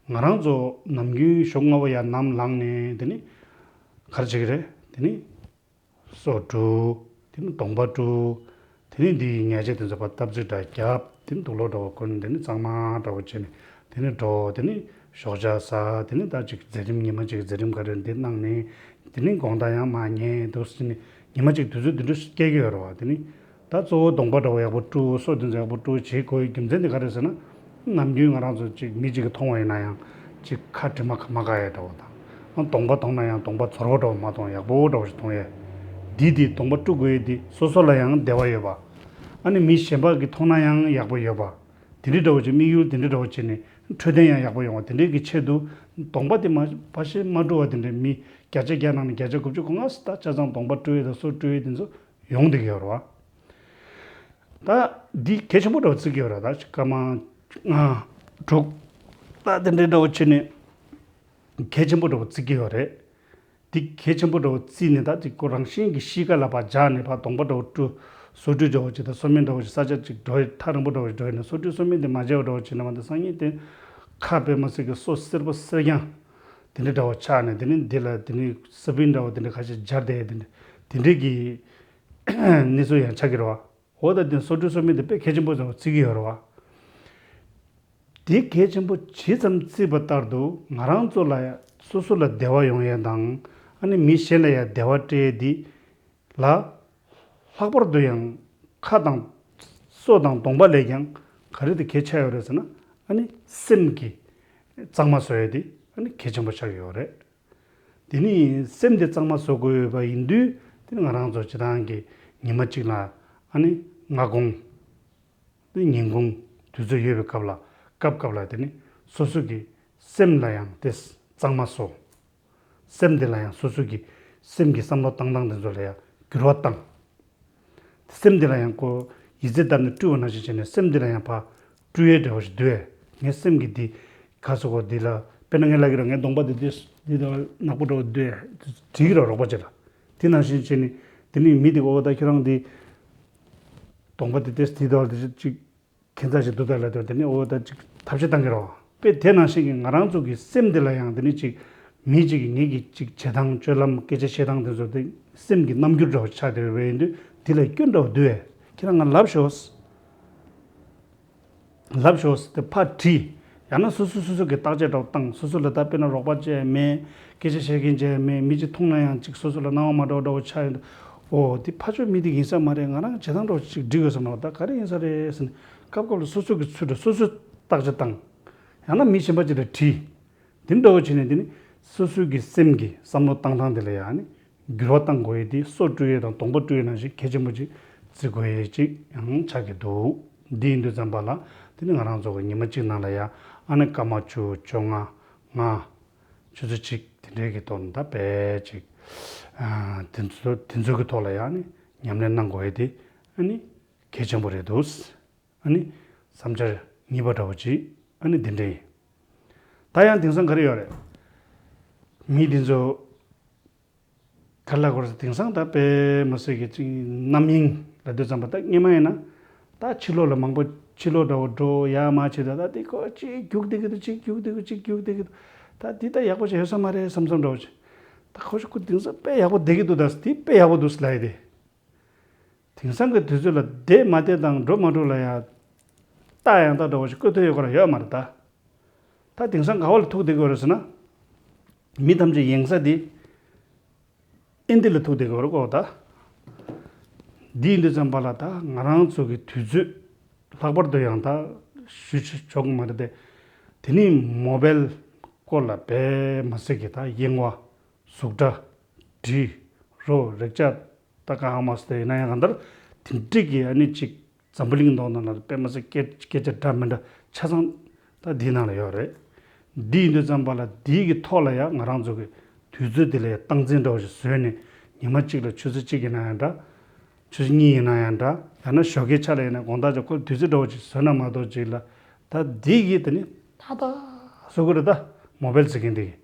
ང་རང་ཚོ་ནམ་རྒྱུན་ཞོགས་སྔ་པོ་ཡར་ནམ་ལངས་ནས་དེ་ནི་ག་རེ་བྱེད་ཀྱི་རེད། དེ་ནི་སོ་བཀྲུ། དེ་ནི་གདོང་པ་བཀྲུ། དེ་ནི་འདིའི་ཉལ་ཆས་དེ་ཚོ་ཕར་སྟབས་རྩེ་འདྲ་བརྒྱབ། དེ་ནི་དུག་ལོག་འདྲ་བོ་གོན། དེ་ནི་གཙང་མ་འདྲ་བོ་བྱས་ནས་དེ་ནི་འགྲོ། དེ་ནི་ཞོགས་ཇ་ཟ། དེ་ནི་ད་ཅིག་མཛད་རིམ་ཉི་མ་གཅིག་གི་མཛད་རིམ་ག་རེ་འདི་གནང་ནས་དེ་ནི་དགོང་དག་ཡང་མར་ཉལ་འདུག་ཟེར་ནས་ཉི་མ་གཅིག་དུས་ཚོད་འདི་འདྲ་སྐྱེལ་གྱི་ཡོད་རེད་བ། དེ་ནི་ད་གཙོ་བོ་གདོང་པ་འདྲ་བོ་ཡག་པོ་བཀྲུ། སོ་དེ་ཚོ་ཡག་པོ་བཀྲུ་བྱེད་དགོས་པའི་རྒྱུ་མཚན་དེ་ག་རེ་ཟེར་ན། ནམ་རྒྱུན་ང་རང་ཚོ་ཅིག་མི་གཅིག་གིས་མཐོང་བ་ཡིན་ན་ཡང་ཅིག་ཁ་དྲི་མ་ག་མ་ག་ཡ་འདྲ་བོ་དང་། ཨ་གདོང་པ་མཐོང་ན་ཡང་གདོང་པ་ཚོར་བ་འདྲ་བོ་མ་མཐོང་། ཡག་པོ་འདྲ་བོ་ཞིག་མཐོང་ཡས། འདི་འདི་གདོང་པ་བཀྲུ་དགོས་ཡས་འདི་སོ་སོ་ལ་ཡང་བདེ་བ་ཡོད་པ། ཨ་ནི་མི་གཞན་པ་གིས་མཐོང་ན་ཡང་ཡག་པོ་ཡོད་པ། དེ་འདྲའི་འདྲ་བོ་ཅིག་དམིགས་ཡུལ་དེ་འདྲའི་འདྲ་བོ་བྱས་ནས་འཕྲོད་བསྟེན་ཡང་ཡག་པོ་ཡོང་བ་དེ་འདྲའི་གི་ཆེད་དུ་གདོང་པ་དེ་མ་ཕལ་ཆེར་མ་བཀྲུ་བ་དེ་འདྲའི་མི་བརྒྱ་ཆ་བརྒྱ་ནང་ནས་བརྒྱ་ཆ་དགུ་བཅུ་གོ་ལྔ་ཙམ་ད་ཆ་ཚང་གདོང་པ་བཀྲུ་ཡས་དང་སོ་བཀྲུ་ཡས་དེ་ཚོ་ཡོང་བསྡད་ཀྱི་ཡོད་རེད་བ། ད་འདི་གལ་ཆེན་པོ་འདྲ་བོ་བརྩི་གི་ཡོད་རེད། ད་སྐར་མ་ལྔ་དྲུག་ད་དེ་འདྲའི་འདྲ་བོ་བྱས་ནས་གལ་ཆེན་པོ་འདྲ་བོ་བརྩི་གི་ཡོད་རེད། འདི་གལ་ཆེན་པོ་འདྲ་བོ་བརྩིས་ནས་ད་ཅིག་ཁོ་རང་བཞིན་གྱི་གཤིས་ཀ་ལ་ཕར་སྦྱར་ནས་ཕར་གདོང་པ་འདྲ་བོ་བཀྲུ། སོ་བཀྲུ་འདྲ་བོ་ཅིག་དང་སོ་སྨན་འདྲ་བོ་ཅིག་ས་ཆ་ཅིག་འགྲོ་ཡས་ཐག་རིང་པོ་འདྲ་བོ་ཅིག་འགྲོ་ཡས་ནས་སོ་བཀྲུ་སོ་སྨན་དེ་མ་བྱས་པ་འདྲ་བོ་ཅིག་ན་མ་ད་སང་ཉིན་དེ་ཁ་དཔེ་མི་སྲིད་ཀྱི་སོ་སེར་པོ་སེར་རྐྱང་། དེ་འདྲ་འདྲ་བོ་ཆགས་ནས། དེ་ནི་འདི་ལ་དེ་ནི་ས་བོན་འདྲ་བོ་དེ་འདྲ་ཁ་ཤས་སྦྱར་ཏེ། དེ་འདྲ་དེ་འདྲ་གི་གནས་ཚུལ་ཡང་ཆགས་ཀྱི་རེད་བ། འོ་ད་དེ་སོ་བཀྲུ་སོ་སྨན་དེ་དཔེ་གལ་ཆེན་པོ་ཚོ་བརྩི་གི་ཡོད་རེད་བ། དེ་གལ་ཆེན་པོ་ཇི་ཙམ་བརྩིས་པ་ལྟར་དུ། ང་རང་ཚོ་ལ་ཡང་སོ་སོ་ལ་བདེ་བ་ཡོང་ཡས་དང་། ཨ་ནི་མི་གཞན་ལ་ཡང་བདེ་བ་སྤྲད་ཡས་དེ་ལ། ལྷག་པར་དུ་ཡང་ཁ་དང་སོ་དང་གདོང་པ་ལས་ཀྱང་ག་རེ་དེ་གལ་ཆེ་ཡོད་རེད་ཟེར་ན། ཨ་ནི་སེམས་ཀྱི་གཙང་མ་བཟོ་ཡས་དེ་ཨ་ནི་གལ་ཆེན་པོ་ཆགས་ཡོད་རེད། དེ་ནི་སེམས་དེ་གཙང་མ་བཟོ་དགོས་ཡོད་པ་ཡིན་དུས། དེ་ནི་ང་རང་ཚོ་སྤྱིར་བཏང་གི་ཉི་མ་གཅིག་ལ་ཨ་ནི་སྔ་དགོང་དེ་ཉིན་གུང་དུས་ཚོད་ཡོད་པའི་སྐབས་ལ། སྐབས་སྐབས་ལ་དེ་ནི་སོ་སོ་གི་སེམས་ལ་ཡང་དེ་གཙང་མ་བཟོ། སེམས་དེ་ལ་ཡང་སོ་སོ་གི་སེམས་ཀྱི་བསམ་བློ་བཏང་སྟངས་དེ་ཚོ་ལ་ཡང་འགྱུར་བ་བཏང་། སེམས་འདི་ལ་ཡང་ཁོ་ཡི་ཙི་བཏབ་ནས་བཀྲུས་པ་ནང་བཞིན་བྱས་ནས། སེམས་འདི་ལ་ཡང་ཕར་བཀྲུ་ཡས་འདྲ་བོ་ཞིག་འདུག་ཨེ། ངའི་སེམས་ཀྱི་འདི་ག་སོ་གོ་འདི་ལ། དཔེར་ན་ངའི་ལག་གི་ར། ངའི་གདོང་པ་འདི་ཏོག་ཙམ་འདི་འདྲ་ནག་པོ་འདྲ་བོ་འདུག་ཨེ། བྲིས་ཀྱི་ར། རོགས་པ་ཅིག་ལ། དེ་ནང་བཞིན་བྱས་ནས་དེ་ནི་མི་འདི་གོ་བ། ད་ཁྱོད་རང་འདི་གདོང་པ་འདི་ཏོག་ཙམ་འདི་འདྲ་བོ་འདི་ཅིག་ཁྱད་མཚར་ཞིག་འདུག་ད་ལབ་དུས། དེ་ནི་འོ་ད་ཅིག་ཐབས་ཤེས་བཏང་གི་རེད་བ། དཔེ་དེ་ནང་བཞིན་གྱི་ང་རང་ཚོ་གི་སེམས་འདི་ལ་ཡང་དེ་ནི་ཅིག་མི་གཅིག་གིས་ངེད་ཀྱི་ཅིག་བྱེད་སྟངས། སྤྱོད་ལམ། སྐད་ཆ་བཤད་སྟངས་དེ་ཚོ་དེ་སེམས་ཀྱི་རྣམ་འགྱུར་འདྲ་བོ་ཆགས་བསྡད་པ་ཡིན་དུས། དེ་ལ་སྐྱོན་འདྲ་བོ་འདུག་ཨེ། ཁྱེད་རང་ང་ལབ་ཤོག་ལབ་ཤོག་ཟེར་ཏེ་ཕར་དྲིས། ཡང་ན་སོ་སོ་སོ་སོ་གི་བརྟག་དཔྱད་འདྲ་བོ་བཏང་། སོ་སོ་ལ་ད་དཔེར་ན་རོགས་པ་བྱས་མེད། སྐད་ཆ་བཤད་མཁན་བྱས་མེད། མི་གཅིག་མཐོང་ན་ཡང་ཅིག་སོ་སོ་ལ་སྣང་བ་མ་འདྲ་བ་འདྲ་བོ་ཆགས་ཡོང་དུས། འོ་དེ་ཕར་ཕྱོགས་མི་དེ་ཡིན་ས་མ་རེད། ང་རང་བྱེད་སྟངས་འདྲ་བོ་ཅིག་འགྲིག་ཡོད་ས་མ་རེད། ད་ག་རེ་ཡིན་ས་རེད་ཟེར་ནས་སྐབས་སྐབས་ལ་སོ་སོ་གི་ཚུལ་དུ་སོ་སོས་བརྟག་དཔྱད་བཏང་། ཡང་ན་མི་གཞན་པ་ཅིག་ལ་དྲིས། དེ་འདྲ་བོ་བྱས་ནས་དེ་ནི་སོ་སོའི་གི་སེམས་ཀྱི་བསམ་བློ་བཏང་སྟངས་དེ་ལ་ཡང་ནི་འགྱུར་བ་གཏང་དགོས་ཡས་དེ། སོ་བཀྲུ་ཡས་དང་གདོང་པ་བཀྲུ་ཡས་ནང་བཞིན་གལ་ཆེན་པོ་ཅིག་བརྩི་དགོས་ཡས་ཅིག་ཡང་ཆགས་ཀྱི་འདུག་འདི་ཡིན་དུས་ཙམ་པ་ལ། དེ་ནི་ང་རང་ཚོ་གི་ཉི་མ་གཅིག་ནང་ལ་ཡ་ཨ་ནི་སྐར་མ་བཅུ། བཅོ་ལྔ། ལྔ། ཆུ་ཚོད་གཅིག་དེ་འདྲའི་གི་ཐོག་ནས་ད་དཔེ་ཅིག་ཨ། དེ་ཚོ་དེ་ཚོ་གི་ཐོག་ལ་ཡ་ནི་ཉམས་ལེན་གནང་དགོས་ཡས་དེ་ཨ་ནི་གལ་ཆེན་པོ་རེད་འདུག་ཨ་ནི་བསམ་འཆར་གཉིས་པ་འདྲ་བོ་ཅིག་ཨ་ནི་འདི་འདྲ་ཡིན། ད་ཡང་དེང་སང་ག་རེ་ཡོད་རེད། མི་འདི་ཚོ་ག་རེ་ལབ་དགོས་རེད། དེང་སང་ད་དཔེ་མི་སྲིད་ཀྱི་ཅིག་རྣམ་གཡེང་ལབ་དུས་ཙམ་པ། ད་སྔོན་མ་ཡིན་ན་ད་ཕྱི་ལོགས་ལ་མང་པོ། ཕྱི་ལོགས་འདྲ་བོ་འགྲོ་ཡ་མ་བྱེད། ད་ད་དེ་ཁོ་གཅིག་རྒྱུག་བསྡད་ཀྱི་འདུག་གཅིག་རྒྱུག་བསྡད་ཀྱི་འདུག་གཅིག་རྒྱུག་བསྡད་ཀྱི་འདུག་ད་འདི་ད་ཡག་པོ་ཅིག་ཡོད་ས་མ་རེད་བསམ་བསམ་འདྲ་བོ་ཅིག་ད་ཁོ་ཅིག་ཁོ་དེང་སང་དཔེ་ཡག་པོ་བསྡད་ཀྱི་འདུག་ད་འདི་དཔེ་ཡག་པོ་འདུག་ལབ་ཡ་དེ། དེང་སང་གི་དུས་ཚོད་ལ་བསྡད་མ་བསྡད་དང་འགྲོ་མ་འགྲོ་ལ་ཡ་རྟགས་ཡང་དག་འདྲ་བོ་ཞིག་བཀོད་ཐུབ་ཡོད་ཀྱི་རེད། ཡོད་མ་རེད་ད། ད་དེང་སང་ག་བ་ལ་ཐུག་བསྡད་ཀྱི་ཡོད་རེད་ཟེར་ན། མི་ཐམས་ཅད་ཡེངས་ས་དེ་ཨིན་དི་ལ་ཐུག་བསྡད་ཀྱི་ཡོད་རེད་ཀོ། ད་འདི་ཡིན་དུས་ཙམ་པ་ལ། ད་ང་རང་ཚོ་གི་དུས་ཚོད་ལྷག་པར་དུ་ཡང་ད་ཞུ་ཆོག་གི་མ་རེད་དེ། དེ་ནི་མོ་བེལ་སྐོར་ལ་དཔེ་མི་སྲིད་ཀྱི་ད་གཡེང་བ། གཟུགས་སྒྲ། འབྲི། རོ། རེག་བྱ། ད་ག་ཧ་མ་སི་དེ་ཡིན་ན་ཡང་གང་ལྟར་དེ་འདྲ་གི་ཨ་ནི་ཅིག་འཛམ་བུ་གླིང་མདོག་ནང་ལ་དཔེ་མི་སྲིད་སྐད་སྐད་ཆ་འདྲ་མི་འདྲ་ཆ་ཚང་ད་འདིའི་ནང་ལ་ཡོད་རེད། འདི་ཡིན་དུས་ཙམ་པ་ལ་འདིའི་གི་ཐོག་ལ་ཡང་ང་རང་ཚོ་གི་དུས་ཚོད་འདི་ལ་ཡང་སྟངས་འཛིན་འདྲ་བོ་ཞིག་བཟོས་ནས། ཉི་མ་གཅིག་ལ་ཆུ་ཚོད་གཅིག་ཡིན་ན་ཡང་འདྲ། ཆུ་ཚོད་གཉིས་ཡིན་ན་ཡང་འདྲ། ཡང་ན་ཞོགས་ཀའི་ཆ་ལ་ཡིན་ན། དགོང་དག་ཅིག་ཁོ་དུས་ཚོད་འདྲ་བོ་ཅིག་བཟོས་ན་མ་གཏོགས་ཅིག་ལ། ད་འདི་གི་དེ་ནི་ཏག་ཏག་བཟོ་གི་རེད། ད་མོ་བེལ་ཟེར་མཁན་འདི་གི།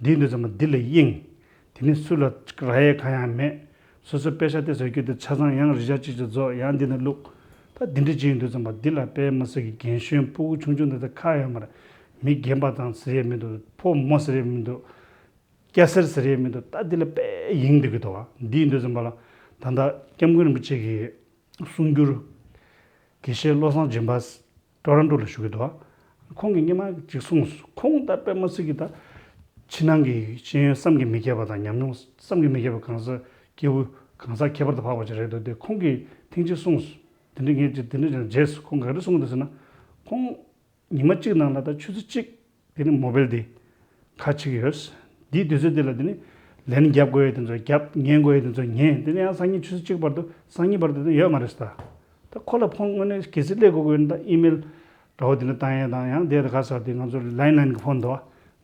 འདི་ཡིན་དུས་ཙམ་པ་འདི་ལ་གཡེང་། དེ་ནི་སུ་ལ་རག་ཡས་གང་ཡང་མེད། སོ་སོའི་པེ་ཤ་དེ་ཟེར་རྒྱུ་དེ་ཆ་ཚང་ཡང་རི་ཅར་ཇི་ཅིག་རྫོགས། ཡང་འདི་ནས་བླུགས། ད་འདི་འདྲ་ཅིག་ཡིན་དུས་ཙམ་པ་འདི་ལ་དཔེ་མི་སྲིད་ཀྱི་རྒན་གཞོན་སྤུ་གུ་ཆུང་ཆུང་དེ་ཚོ་ཁག་ཡོད་མ་རེད། མི་རྒན་པ་དང་ཟེར་ཡས་མི་འདུག་ཕོ་མོ་ཟེར་ཡས་མི་འདུག་སྐྱ་སེར་ཟེར་ཡས་མི་འདུག་ད་འདི་ལ་དཔེ་ཡེངས་སྡོད་ཀྱི་འདུག་བ། འདི་ཡིན་དུས་ཙམ་པ་ལ་ད་ལྟ་སྐྱབས་མགོན་རིན་པོ་ཆེ་གི་གསུང་སྒྱུར་དགེ་བཤེས་བློ་བཟང་སྦྱིན་པ་ཊོ་རོན་ཊོ་ལ་བཞུགས་ཀྱི་འདུག་ཁོང་གིས་སྔོན་མ་ཅིག་གསུངས། ཁོང་ད་དཔེ་མི་སྲིད་ཀྱི་ད་ཕྱི་ནང་གི་ཤེས་ཡོན་བསམ་གྱིས་མི་ཁྱབ་པ་དང་། ཉམས་མྱོང་བསམ་གྱིས་མི་ཁྱབ་པ། གང་ཟག་སྐྱེས་བུ་གང་ཟག་ཁྱད་པར་དུ་འཕགས་པ་ཅིག་རེད་འདུག་དེ་ཁོང་གིས་ཐེངས་གཅིག་གསུངས། དེ་འདྲ་ངས་ཅིག་དེ་འདྲ་ཅིག་བརྗེད་སོང་། ཁོང་ག་རེ་གསུངས་འདུག་ཟེར་ན། ཁོང་ཉི་མ་གཅིག་ནང་ལ་ད་ཆུ་ཚོད་གཅིག་དེ་ནི་མོ་བེལ་དེ་ཁ་ཕྱེ་གི་ཡོད། འདིའི་དུས་ཚོད་དེ་ལ་དེ་ནི་ལན་རྒྱབ་དགོས་ཡས་དེ་ཚོ་རྒྱབ། ཉན་དགོས་ཡས་དེ་ཚོ་ཉན། དེ་ནི་ཡང་སང་ཉིན་ཆུ་ཚོད་གཅིག་བར་དུ། སང་ཉིན་བར་དུ་དེ་ཡོད་མ་རེད་ཟེར། ད་ད་ཁོ་ལ་ཕོན་དངོས་གནས་གལ་སྲིད་སླེབས་དགོས་ཀྱི་ཡོད་ན། ད་ཨི་མེལ་འདྲ་བོ་དེ་འདྲ་བཏང་ཡས་དང་། ཡང་དེ་ད་ག་ཟེར་དེ་ང་ཚོ་ལའིན་ལའིན་གྱི་ཕོན་འདུག་བ།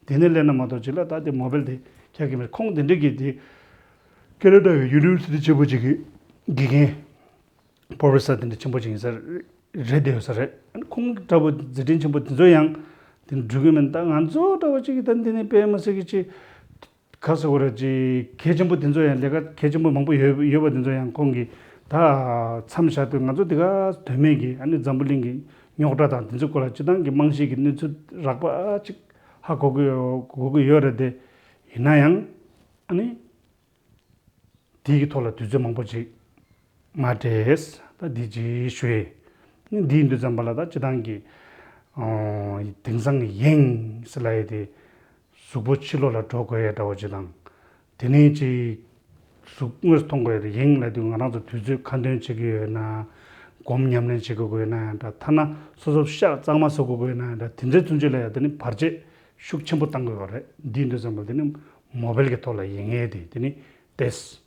དེ་ནས་སླེབས་ན་མ་གཏོགས་ཅིག་ལ་ད་དེ་མོ་བེལ་དེ་ཁྱག་གི་མེད། ཁོང་དེ་འདྲ་གི་དེ་ཁེ་ན་ཌ་ཡི་ཡུ་ནི་ཝར་སི་ཊི་ཆེན་པོ་ཅིག་གི་དགེ་རྒན། པོ་རོ་ཕེ་སར་དེ་འདྲ་ཆེན་པོ་ཅིག་ཡིན་ས་རེད། བསྡད་ཡོད་ས་རེད། ཁོང་འདྲ་བོ་མཛད་འཕྲིན་ཆེན་པོ་དེ་ཚོ་ཡང་དེ་འགྲུབ་ཀྱི་མིན། ད་ང་ཚོ་འདྲ་བོ་ཅིག་གིས་ད་འདི་ནས་དཔེ་མི་སྲིད་ཀྱི་ཅིག་ག་ཟེར་དགོས་རེད། ཅིག་གལ་ཆེན་པོ་དེ་ཚོ་ཡང་། ལས་ཀ་གལ་ཆེན་པོ་མང་པོ་ཡོད་ཡོད་པ་དེ་ཚོ་ཡང་ཁོང་གིས་ད་མཚམས་བཞག་དུས། ང་ཚོ་འདི་ག་དོན་མེད་ཀྱི་ཨ་ནི་འཛམ་བུ་གླིང་གི་རྙོག་དྲ་དང་དེ་ཚོའི་སྐོར་ལ་སྤྱིར་བཏང་གི་རྨང་གཞི་གི་གནས་ཚུལ་རགས་པ་ཅིག་ ཧ་གོ་གི་ཡོད་གོ་གི་ཡོད་རེད་དེ། ཡིན་ན་ཡང་ཨ་ནི་དེའི་གི་ཐོག་ལ་དུས་ཚོད་མང་པོ་ཅིག་མ་སྤྲད། ད་འདི་ཅིག་ཞུ་ཡས། ནི་འདི་ཡིན་དུས་ཙམ་པ་ལ་ད་སྤྱི་བཏང་གི་ཨོ་དེང་སང་གི་ཡེངས་ཟེར་ལབ་ཡས་དེ། གཟུགས་པོ་ཕྱི་ལོགས་ལ་འགྲོ་དགོས་ཡས་འདྲ་བོ་ཅིག་དང་། དེ་ནས་ཅིག་གཟུགས་དངོས་སུ་མཐོང་དགོས་ཡས་དེ། ཡེངས་ལབ་དུས་ང་རང་ཚོ་དུས་ཚོད་ཁ་འདོན་བྱེད་ཀྱི་ཡོད་ན། སྒོམ་ཉམས་ལེན་བྱེད་དགོས་ཡོད་ན་ཡང་འདྲ། ཐ་ན་སོ་སོ་ཤ་གཙང་མ་བཟོ་དགོས་ཡོད་ན་ཡང་འདྲ། དེ་འདྲའི་ཚུན་ཆད་ལ་ཡང་དེ་ནི་བར་ཆད་ཤུགས་ཆེན་པོ་བཏང་དགོས་པ་རེད། འདི་ཡིན་དུས་ཙམ་པ་དེ་ནི་མོ་བེལ་གྱི་ཐོག་ལ་ཡེངས་ཡས་དེ་དེ་ནི་ཏེས།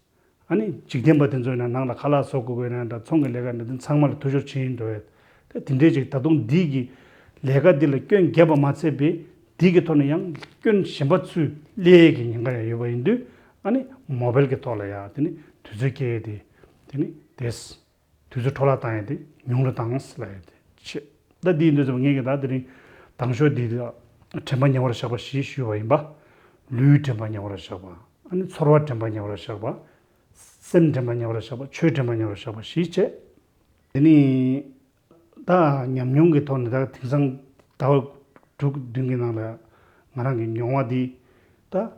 ཨ་ནི་འཇིག་རྟེན་པ་དེ་ཚོ་ཡིན་ན་ནང་ལ་ཁ་ལག་བཟོ་དགོས་དགོས་ན་འདྲ། ཚོང་གི་ལས་ཀ་འདྲ། དེ་ཚང་མ་ལ་འཐུས་ཤོར་ཕྱིན་འགྲོ་ཡས། ད་དེ་འདྲའི་ཅིག་ད་དུང་འདི་གི་ལས་ཀ་འདི་ལ་སྐྱོན་བརྒྱབ་པ་མ་ཚད་པའི་འདི་གི་ཐོག་ནས་ཡང་སྐྱོན་གཞན་པ་ཚུར་སླེབས་ཡས་ཀྱི་ཉེན་ཁ་ཡང་ཡོད་པ་ཡིན་དུས། ཨ་ནི་མོ་བེལ་གྱི་ཐོག་ལ་ཡང་དེ་ནི་དུས་ཚོད་སྐྱེལ་ཡས་དེ་དེ་ནི་ཏེས། དུས་ཚོད་འཕྲོ་བརླག་བཏང་ཡས་དེ་ཉུང་རུ་བཏང་ཟེར་ལབ་ཡས་དེ་བྱེད། ད་འདི་ཡིན་དུས་ཙམ་ངས་ཀྱི་ད་དེ་རིང་དང་ཤོས་འདི་ལ་དྲན་པ་ཉེ་བར་བཞག་པ་བཞི་ཞུས་པ་ཡིན་པ། ལུས་དྲན་པ་ཉེ་བར་བཞག་པ། ཨ་ནི་ཚོར་བ་དྲན་པ་ཉེ་བར་བཞག་པ། སེམས་དྲན་པ་ཉེ་བར་བཞག་པ། ཆོས་དྲན་པ་ཉེ་བར་བཞག་པ་བཞི་བྱས། དེ་ནི་ད་ཉམས་མྱོང་གི་ཐོག་ནས་ད་དེང་སང་ཟླ་བ་དྲུག་བདུན་གྱི་ནང་ལ་ང་རང་གི་མྱོང་བ་འདི་ད།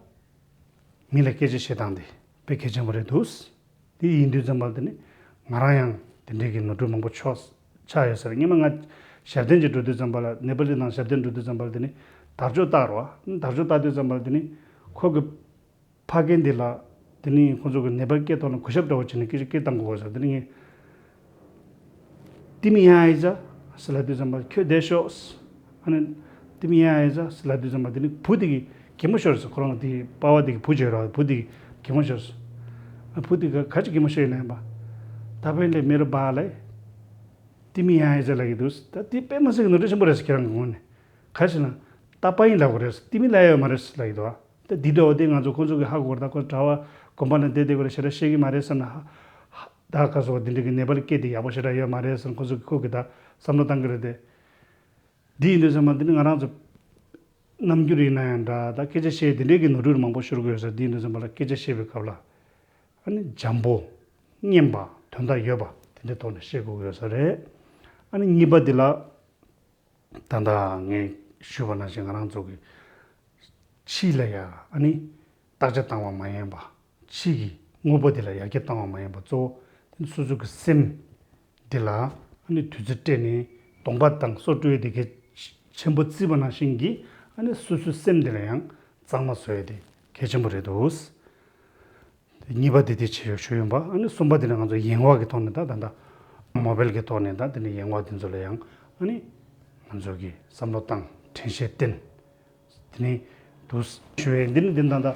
མི་ལ་སྐད་ཆ་བཤད་སྟངས་དེ་དཔེ་གལ་ཆེན་པོ་རེད་འདུག་དེ་ཡིན་དུས་ཙམ་པ་དེ་ནི་ང་རང་ཡང་དེ་འདྲའི་གི་ནོར་འཁྲུལ་མང་པོ་ཆགས་ཆགས་ཡོད་ས་རེད། སྔོན་མ་ང་ཞབས་བརྟན་ཅིག་འགྲོ་དུས་ཙམ་པ་ལ། ནེ་པ་ལི་ནང་ཞབས་བརྟན་འགྲོ་དུས་ཙམ་པ་ལ་དེ་ནི་དར་ལྕོག་བཏགས་རོགས། དར་ལྕོག་བཏགས་དུས་ཙམ་པ་ལ་དེ་ནི་ཁོ་གི་ཕ་རྒན་དེ་ལ་དེ་ནི་ཁོ་ཚོ་གི་ནེ་པ་ལི་སྐད་ཐོག་ནས་གུས་ཞབས་འདྲ་བོ་བྱས་ནས་སྐད་ཆ་སྐད་བཏང་དགོས་ས། དེ་ནི་ངས། ཏི་མི་ཡ་ཨི་ཛ་ཟེར་ལབ་དུས་ཙམ་པ་ཁྱོད་བསྡད་ཤོག་ཨ་ནི་ཏི་མི་ཡ་ཨི་ཛ་ཟེར་ལབ་དུས་ཙམ་པ་དེ་ནི་བུ་དེ་གིས་གད་མོ་ཤོར་སོང་། ཁོ་རང་དེ་པ་ཕ་དེ་གི་བུ་བྱས་ར། བུ་དེ་གིས་གད་མོ་ཤོར་སོང་། ཨ་བུ་དེ་ག་ག་ཅི་གད་མོ་ཤོར་ཡིན་ནམ་པ། ད་པ་ཡིན་ལས་མེ་རུ་བ་ལས་ཏི་མི་ཡ་ཨི་ཛ་ལབ་ཀྱི་འདུག་ད་དེ་དཔེ་མི་སྲིད་ཀྱི་ནོར་འཁྲུལ་ཆེན་པོ་རེད་ཟེར། ཁྱེད་རང་གི་ངོས་ནས་ག་ཞིག་ན་ད་པ་ཡིན་ལབ་དགོས་རེད། ཏི་མི་ལབ་ཡོད་མ་རེད་ཟེར་ལབ་ཀྱི་འདུག་ད་འདི་འདྲ་བ་དེ་ང་ཚོ་ཁོ་ཚོ་གི་ཧ་གོ་ར། ད་ཁོ་གྲྭ་པ་དགོན་པ་ནང་བསྡད་བསྡད་དགོས་ར་ཞེ་དྲག་ཤེས་ཀྱི་མ་རེད་བསམ་ན། ཧ་ཧ་ད་ག་སོགས་འདི་འདྲ་གི་ནེ་པ་ལི་སྐད་དེ་ཡག་པོ་ཞེ་དྲག་ཡོད་མ་རེད་བསམ། ཁོ་ཚོ་གི་ཁོ་གི་ད་བསམ་བློ་བཏང་གི་རེད་དེ། འདི་ཡིན་དུས་ཙམ་པ་འདི་ནི་ང་རང་ཚོ་རྣམ་འགྱུར་ཡིན་ན་ཡང་འདྲ། ད་སྐད་ཆ་བཤད་འདི་འདྲའི་གི་ནོར་འཁྲུལ་མང་པོ་ཤོར་གི་ཡོད་ས། འདི་ཡིན་དུས་ཙམ་པ་ལ་སྐད་ཆ་བཤད་པའི་སྐབས་ལ་ཨ་ནི་འཇམ་པོ་སྙན་པ་དོན་དག་ཡོད་པ་དེ་འདྲའི་ཐོག་ནས་བཤད་དགོས་ཀྱི་ཡོད་ས་རེད། ཨ་ནི་གཉིས་པ་འདི་ལ། ད་ལྟ་ངས་ཞུས་པ་ནང་བཞིན་ང་རང་ཚོ་གི་ཕྱི་ལ་ཡ་ཨ་ནི་བརྟག་དཔྱད་བཏང་བ་མ་ཡིན་པ། ཕྱི་གི་དངོས་པོ་དེ་ལ་ཡར་རྒྱས་བཏང་བ་མ་ཡིན་པ། གཙོ་བོ་དེ་ནི་སོ་སོ་གི་སེམས་དེ་ལ་ཨ་ནི་དུས་ཚོད་སྤྲད་ནས་གདོང་པ་དང་སོ་བཀྲུ་ཡས་དེ་གལ་ཆེན་པོ་བརྩིས་པ་ནང་བཞིན་གྱི། ཨ་ནི་སོ་སོའི་སེམས་དེ་ལ་ཡང་གཙང་མ་བཟོ་ཡས་དེ་གལ་ཆེན་པོ་རེད་འདུག་གཉིས་པ་དེ་དེ་བྱས་ཞུ་ཡོང་པ། ཨ་ནི་གསུམ་པ་དེ་ནི་ང་ཚོ་ཡེངས་པ་གི་ཐོག་ནས། ད་ད་ལྟ་མོ་བེལ་གི་ཐོག་ནས་ད་དེ་ནི་ཡེངས་པ་དེ་ཚོ་ལ་ཡང་ཨ་ནི་ང་ཚོ་གི་བསམ་བློ་བཏང་། དྲན་ཤེས་བསྟེན། དེ་ནི་དུ་ཞུ་བའི་འདི་ནི་འདི་ད་ལྟ་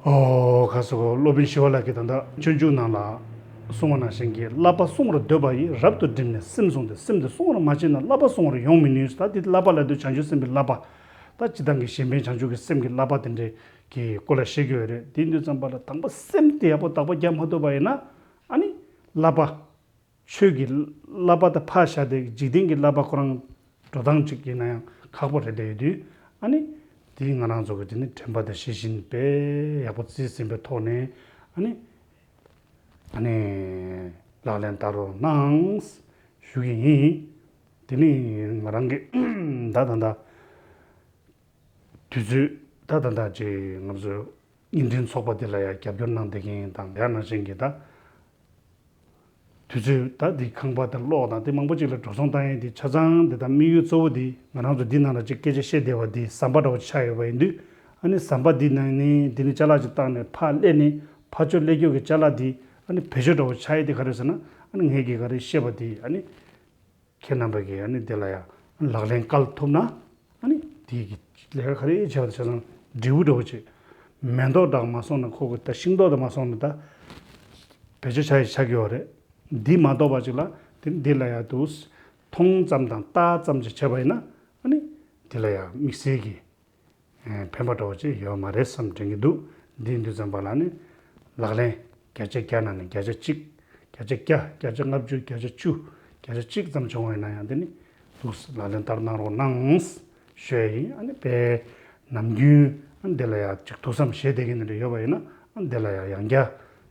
ཨོ་ག་སོ་སློབ་དཔོན་ཞི་བ་ལྷ་གིས་ད་ལྟ་སྤྱོད་འཇུག་ནང་ལ་གསུངས་པ་ནང་བཞིན་གྱི། བསླབ་པ་བསྲུང་བར་འདོད་པ་ཡིས། རབ་ཏུ་བསྒྲིམས་ནས་སེམས་བསྲུངས་ཏེ། སེམས་དེ་བསྲུང་བར་མ་བྱས་ན། བསླབ་པ་བསྲུང་བར་ཡོང་མི་ནུས། ད་འདི་བསླབ་པ་ལབ་དུས་བྱང་ཆུབ་སེམས་དཔའི་བསླབ་པ། ད་སྤྱིར་བཏང་གི་གཞན་ཕན་བྱང་ཆུབ་ཀྱི་སེམས་ཀྱི་བསླབ་པ་དེ་འདྲའི་གི་སྐོར་ལ་བཤད་ཀྱི་ཡོད་རེད། དེ་ཡིན་དུས་ཙམ་པ་ལ་དང་པོ་སེམས་དེ་ཡག་པོ་བདག་པོ་རྒྱག་མ་ཐུབ་པ་ཡིན་ན། ཨ་ནི་བསླབ་པ། ཆོས་ཀྱི་བསླབ་པ་དང་ཕར་བཞག་སྟེ་འཇིག་རྟེན་གྱི་བསླབ་པ་ཁོ་རང་འགྲོ་སྟངས་གཅིག་ཡིན་ན་ཡང་ཁག་པོ་རེད་བསྡད་ཡོད་དུས། ཨ་ནི་དེ་ང་རང་ཚོ་གི་དེ་ནི་དྲན་པ་དང་ཤེས་བཞིན་དཔེ་ཡག་པོ་རྩིས་ཟིན་པའི་ཐོག་ནས། ཨ་ནི་ཨ་ནི་ལག་ལེན་བསྟར་རོགས་གནང་ཞུ་གི་ཡིན། དེ་ནི་ང་རང་གི་ད་ད་ད། དུས་ཚོད་ད་ད་ད་ཅིག་ང་ཚོ་བརྙན་འཕྲིན་ཚོགས་པ་འདི་ལ་ཡང་རྒྱབ་སྐྱོར་གནང་བསྡད་མཁན་དང་། ཡང་ནང་བཞིན་གྱི་ད་དུས་ཚོད་ད་འདི་ཁང་པ་དང་གློག་དང་དེ་མང་པོ་ཅིག་ལ་འགྲོ་སོང་བཏང་ཡས་འདི་ཆ་ཚང་འདི་ད་དམིགས་ཡུལ་གཙོ་བོ་འདི་ང་རང་ཚོ་འདི་ནང་ལ་ཅིག་སྐད་ཆ་བཤད་བསྡད་པ་འདི་ཟམ་པ་འདྲ་བོ་ཆགས་ཡོད་པ་ཡིན་དུས། ཨ་ནི་ཟམ་པ་འདི་ནང་ནས་འདི་ནས་ཅ་ལག་ཅིག་བཏང་ནས་ཕར་སླེབས་ནས་ཕར་ཕྱོགས་སླེབས་རྒྱུ་གི་ཅ་ལག་འདི་ཨ་ནི་བེད་སྤྱོད་འདྲ་བོ་ཆགས་ཡས་འདི་ག་རེ་ཟེར་ན། ཨ་ནི་ངས་ཀྱིས་ག་རེ་བཤད་པ་འདི་ཨ་ནི། ཁྱེད་རྣམ་པ་གིས་ཨ་ནི་དེ་ལ་ཡང་ལག་ལེན་བཀལ་ཐུབ་ན། ཨ་ནི་དེ་གི་ལས་ཀ་ག་རེ་བྱས་པ་དང་ཆ་ཚང་འབྲས་བུ་འདྲ་བོ་བྱེད། མེ་ཏོག་འདྲ་མ་སོང་ན་ཁོ་གི་ད་ཤིང་ཏོག་དང་མ་སོང་ན་ད་བེད་སྤྱོད་བྱ་ཡི་ཆགས་ཀྱི་ཡོད་རེད། འདི་མ་གཏོགས་པ་ཅིག་ལ་དེ་འདི་ལ་ཡང་དུ་མཐོང་ཙམ་དང་ལྟ་ཙམ་ཅིག་བྱས་པ་ཡིན་ན། ཨ་ནི་དེ་ལ་ཡང་དམིགས་བསལ་གྱི་ཕན་པ་འདྲ་བོ་ཅིག་ཡོད་མ་རེད་བསམ་དྲན་གྱི་འདུག་འདི་ཡིན་དུས་ཙམ་པ་ལ་ནི་ལག་ལེན་བརྒྱ་ཆ་བརྒྱ་ནང་ནས་བརྒྱ་ཆ་གཅིག་བརྒྱ་ཆ་བརྒྱ། བརྒྱ་ཆ་ལྔ་བཅུ། བརྒྱ་ཆ་བཅུ། བརྒྱ་ཆ་གཅིག་ཙམ་བྱུང་བ་ཡིན་ན་ཡང་དེ་ནི་ཐུགས་ལག་ལེན་བསྟར་གནང་རོགས་གནང་ཞུ་ཡ་ཡིན། ཨ་ནི་དཔེ་ནམ་རྒྱུན་ཨ་ནི་འདི་ལ་ཡང་ཅིག་ཐུགས་བསམ་བཞེས་བསྡད་མཁན་འདི་འདྲ་ཡོད་པ་ཡིན་ན། ཨ་ནི་འདི་ལ་ཡང་ཡང་བསྐྱར་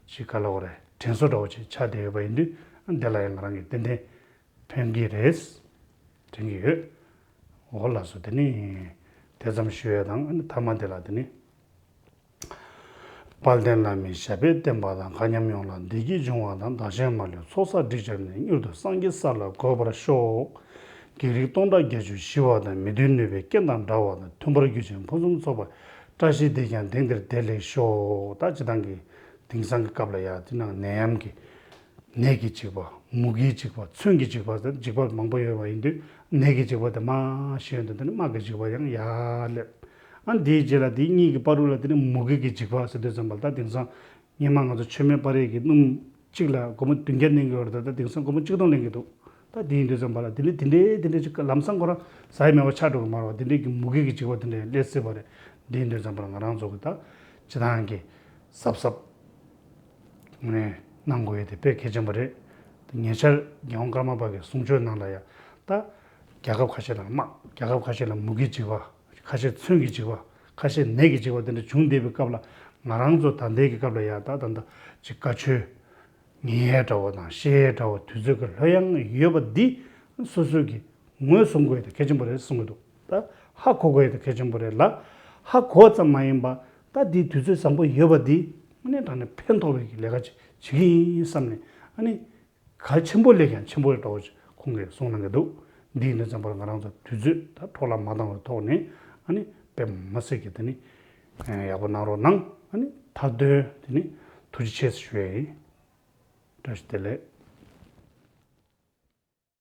ཅིག་ག་ལབ་དགོས་རེད། དྲན་གསོ་འདྲ་བོ་ཅིག་ཆགས་བསྡད་ཡོད་པ་ཡིན་དུས། ཨ་ནི་འདི་ལ་ཡང་ང་རང་གིས་ཏན་ཏན་ཕན་གྱི་རེད་དྲན་གྱི་ཡོད། འོ་ལགས་སོ། དེ་ནི་ དེ་ཙམ་ཞུ་ཡས་དང་། ཨ་ནི་ཐ་མ་དེ་ལ་དེ་ནི། དཔལ་ལྡན་བླ་མའི་ཞབས་པད་བརྟན་པ་དང་། མཁའ་མཉམ་ཡོངས་ལ་བདེ་སྐྱིད་འབྱུང་བ་དང་། བདག་གཞན་མ་ལུས་ཚོགས་བསགས་སྒྲིབ་སྦྱངས་ནས། མྱུར་དུ་སངས་རྒྱས་ས་ལ་འགོད་པར་ཤོག། བགེགས་རིགས་སྟོང་ཕྲག་བརྒྱད་ཅུ་ཞི་བ་དང་། མི་མཐུན་ནུས་པའི་རྐྱེན་དང་བྲལ་བ་དང་། མཐུན་པར་གྱུར་ཅིང་ཕུན་སུམ་ཚོགས་པ། བཀྲ་ཤིས་བདེ་ཀྱང་དེང་འདིར་བདེ་ལེགས་ཤོག། ད་སྤྱིར་བཏང་གི་དེང་སང་གི་སྐབས་ལ་ཡ་དེ་ནང་ནད་ཡམས་ཀྱི་ནད་ཀྱི་འཇིགས་པ། མུ་གེའི་འཇིགས་པ། མཚོན་གྱི་འཇིགས་པ་ཟེར་འཇིགས་པ་མང་པོ་ཡོད་པ་ཡིན་དུས། ནད་ཀྱི་འཇིགས་པ་དེ་མར་ཞི་ཡོང་དུས། དེ་ནི་དམག་གི་འཇིགས་པ་ཡང་ཡར་སླེབས། ཨ་འདིའི་རྗེས་ལ་དེ་གཉིས་ཀྱི་བར་དུ་ལ་དེ་ནི་མུ་གེ་གི་འཇིགས་པ་ཟེར་དུས་ཙམ་པ་ལ། ད་དེང་སང་སྔོན་མ་ང་ཚོ་མཆོད་མེ་སྤར་ཡས་ཀྱི་སྣུམ་གཅིག་ལ་སྒོར་མོ་བདུན་བརྒྱ་ལེན་གྱི་ཡོད་རེད། ད་ད་དེང་སང་སྒོར་མོ་གཅིག་སྟོང་ལེན་གྱི་འདུག། ད་དེ་ཡིན་དུས་ཙམ་པ་ལ་དེ་འདྲའི་དེ་འདྲའི་དེ་འདྲའི་ཅིག་ལམ་སང་ཁོ་རང་ཟ་ཡས་མེད་པ་ཆགས་འགྲོ་གི་མ་རེད་པ། དེ་འདྲའི་གི་མུ་གེ་གི་འཇིགས་པ་དེ་འདྲའི་སླེབས་སྲིད་པ་རེད། དེ་ཡིན་དུས་ཙམ་པ་ལ་ང་རང་ཚོ་གི་ད་སྤྱིར་བཏང་གི་གཟབ་གཟབ་ངོས་ནས་གནང་དགོས་ཡས་དེ་དཔེ་གལ་ཆེན་པོ་རེད། ཉེ་ཆར་རྒྱལ་དབང་ཀརྨ་པ་གི་གསུང་ཆོས་ནང་ལ་ཡང་། ད་རྒྱལ་ཁབ་ཁ་ཤས་ལ་དམག་རྒྱལ་ཁབ་ཁ་ཤས་ལ་མུ་གེ་འཇིགས་པ། ཁ་ཤས་མཚོན་གྱི་འཇིགས་པ། ཁ་ཤས་ནད་ཀྱི་འཇིགས་པ་དེ་འདྲ་བྱུང་བསྡད་པའི་སྐབས་ལ། ང་རང་ཚོ་ད་ལྟའི་གི་སྐབས་ལ་ཡ་ད་ད་ད་ཅིག་བཀའ་ཆོས་ཉན་ཡས་འདྲ་བོ་དང་བཤད་ཡས་འདྲ་བོ་དུས་ཚོད་ཀྱི་ལྷོད་ཡངས་ཡོད་པ་འདི་སོ་སོས་ཀྱི་ངོས་བཟུང་དགོས་ཡས་དེ་གལ་ཆེན་པོ་རེད་གསུང་གི་འདུག། ད་ཧ་གོ་དགོས་ཡས་དེ་གལ་ཆེན་པོ་རེད་ལ། ཧ་གོ་ཙམ་མ་ཡིན་པ། ད་འདི་དུས་ཚོད་བཟང་པོ་ཡོད་པ་འདི་ཨ་ནི་དྲང་གནས་ཕན་ཐོགས་པའི་གི་ལས་ཀ་ཅིག་བྱེད་ཀྱི་ཡིན་བསམ་ནས། ཨ་ནི་གལ་ཆེན་པོ་ལས་ཀྱང་ཆེན་པོ་རེད་འདྲ་བོ་ཅིག་ཁོང་གིས་གསུངས་གནང་གི་འདུག། འདི་ཡིན་དུས་ཙམ་པར་ང་རང་ཚོ་དུས་ཚོད་ད་འཕྲོ་བརླག་མ་བཏང་བའི་ཐོག་ནས། ཨ་ནི་དཔེ་མི་སྲིད་ཀྱི་དེ་ནི་ཡག་པོ་གནང་རོགས་གནང་། ཨ་ནི་མཐའ་དོན་དེ་ནི་ཐུགས་རྗེ་ཆེ་ཞུ་ཡས་ཡིན། བཀྲ་ཤིས་བདེ་ལེགས།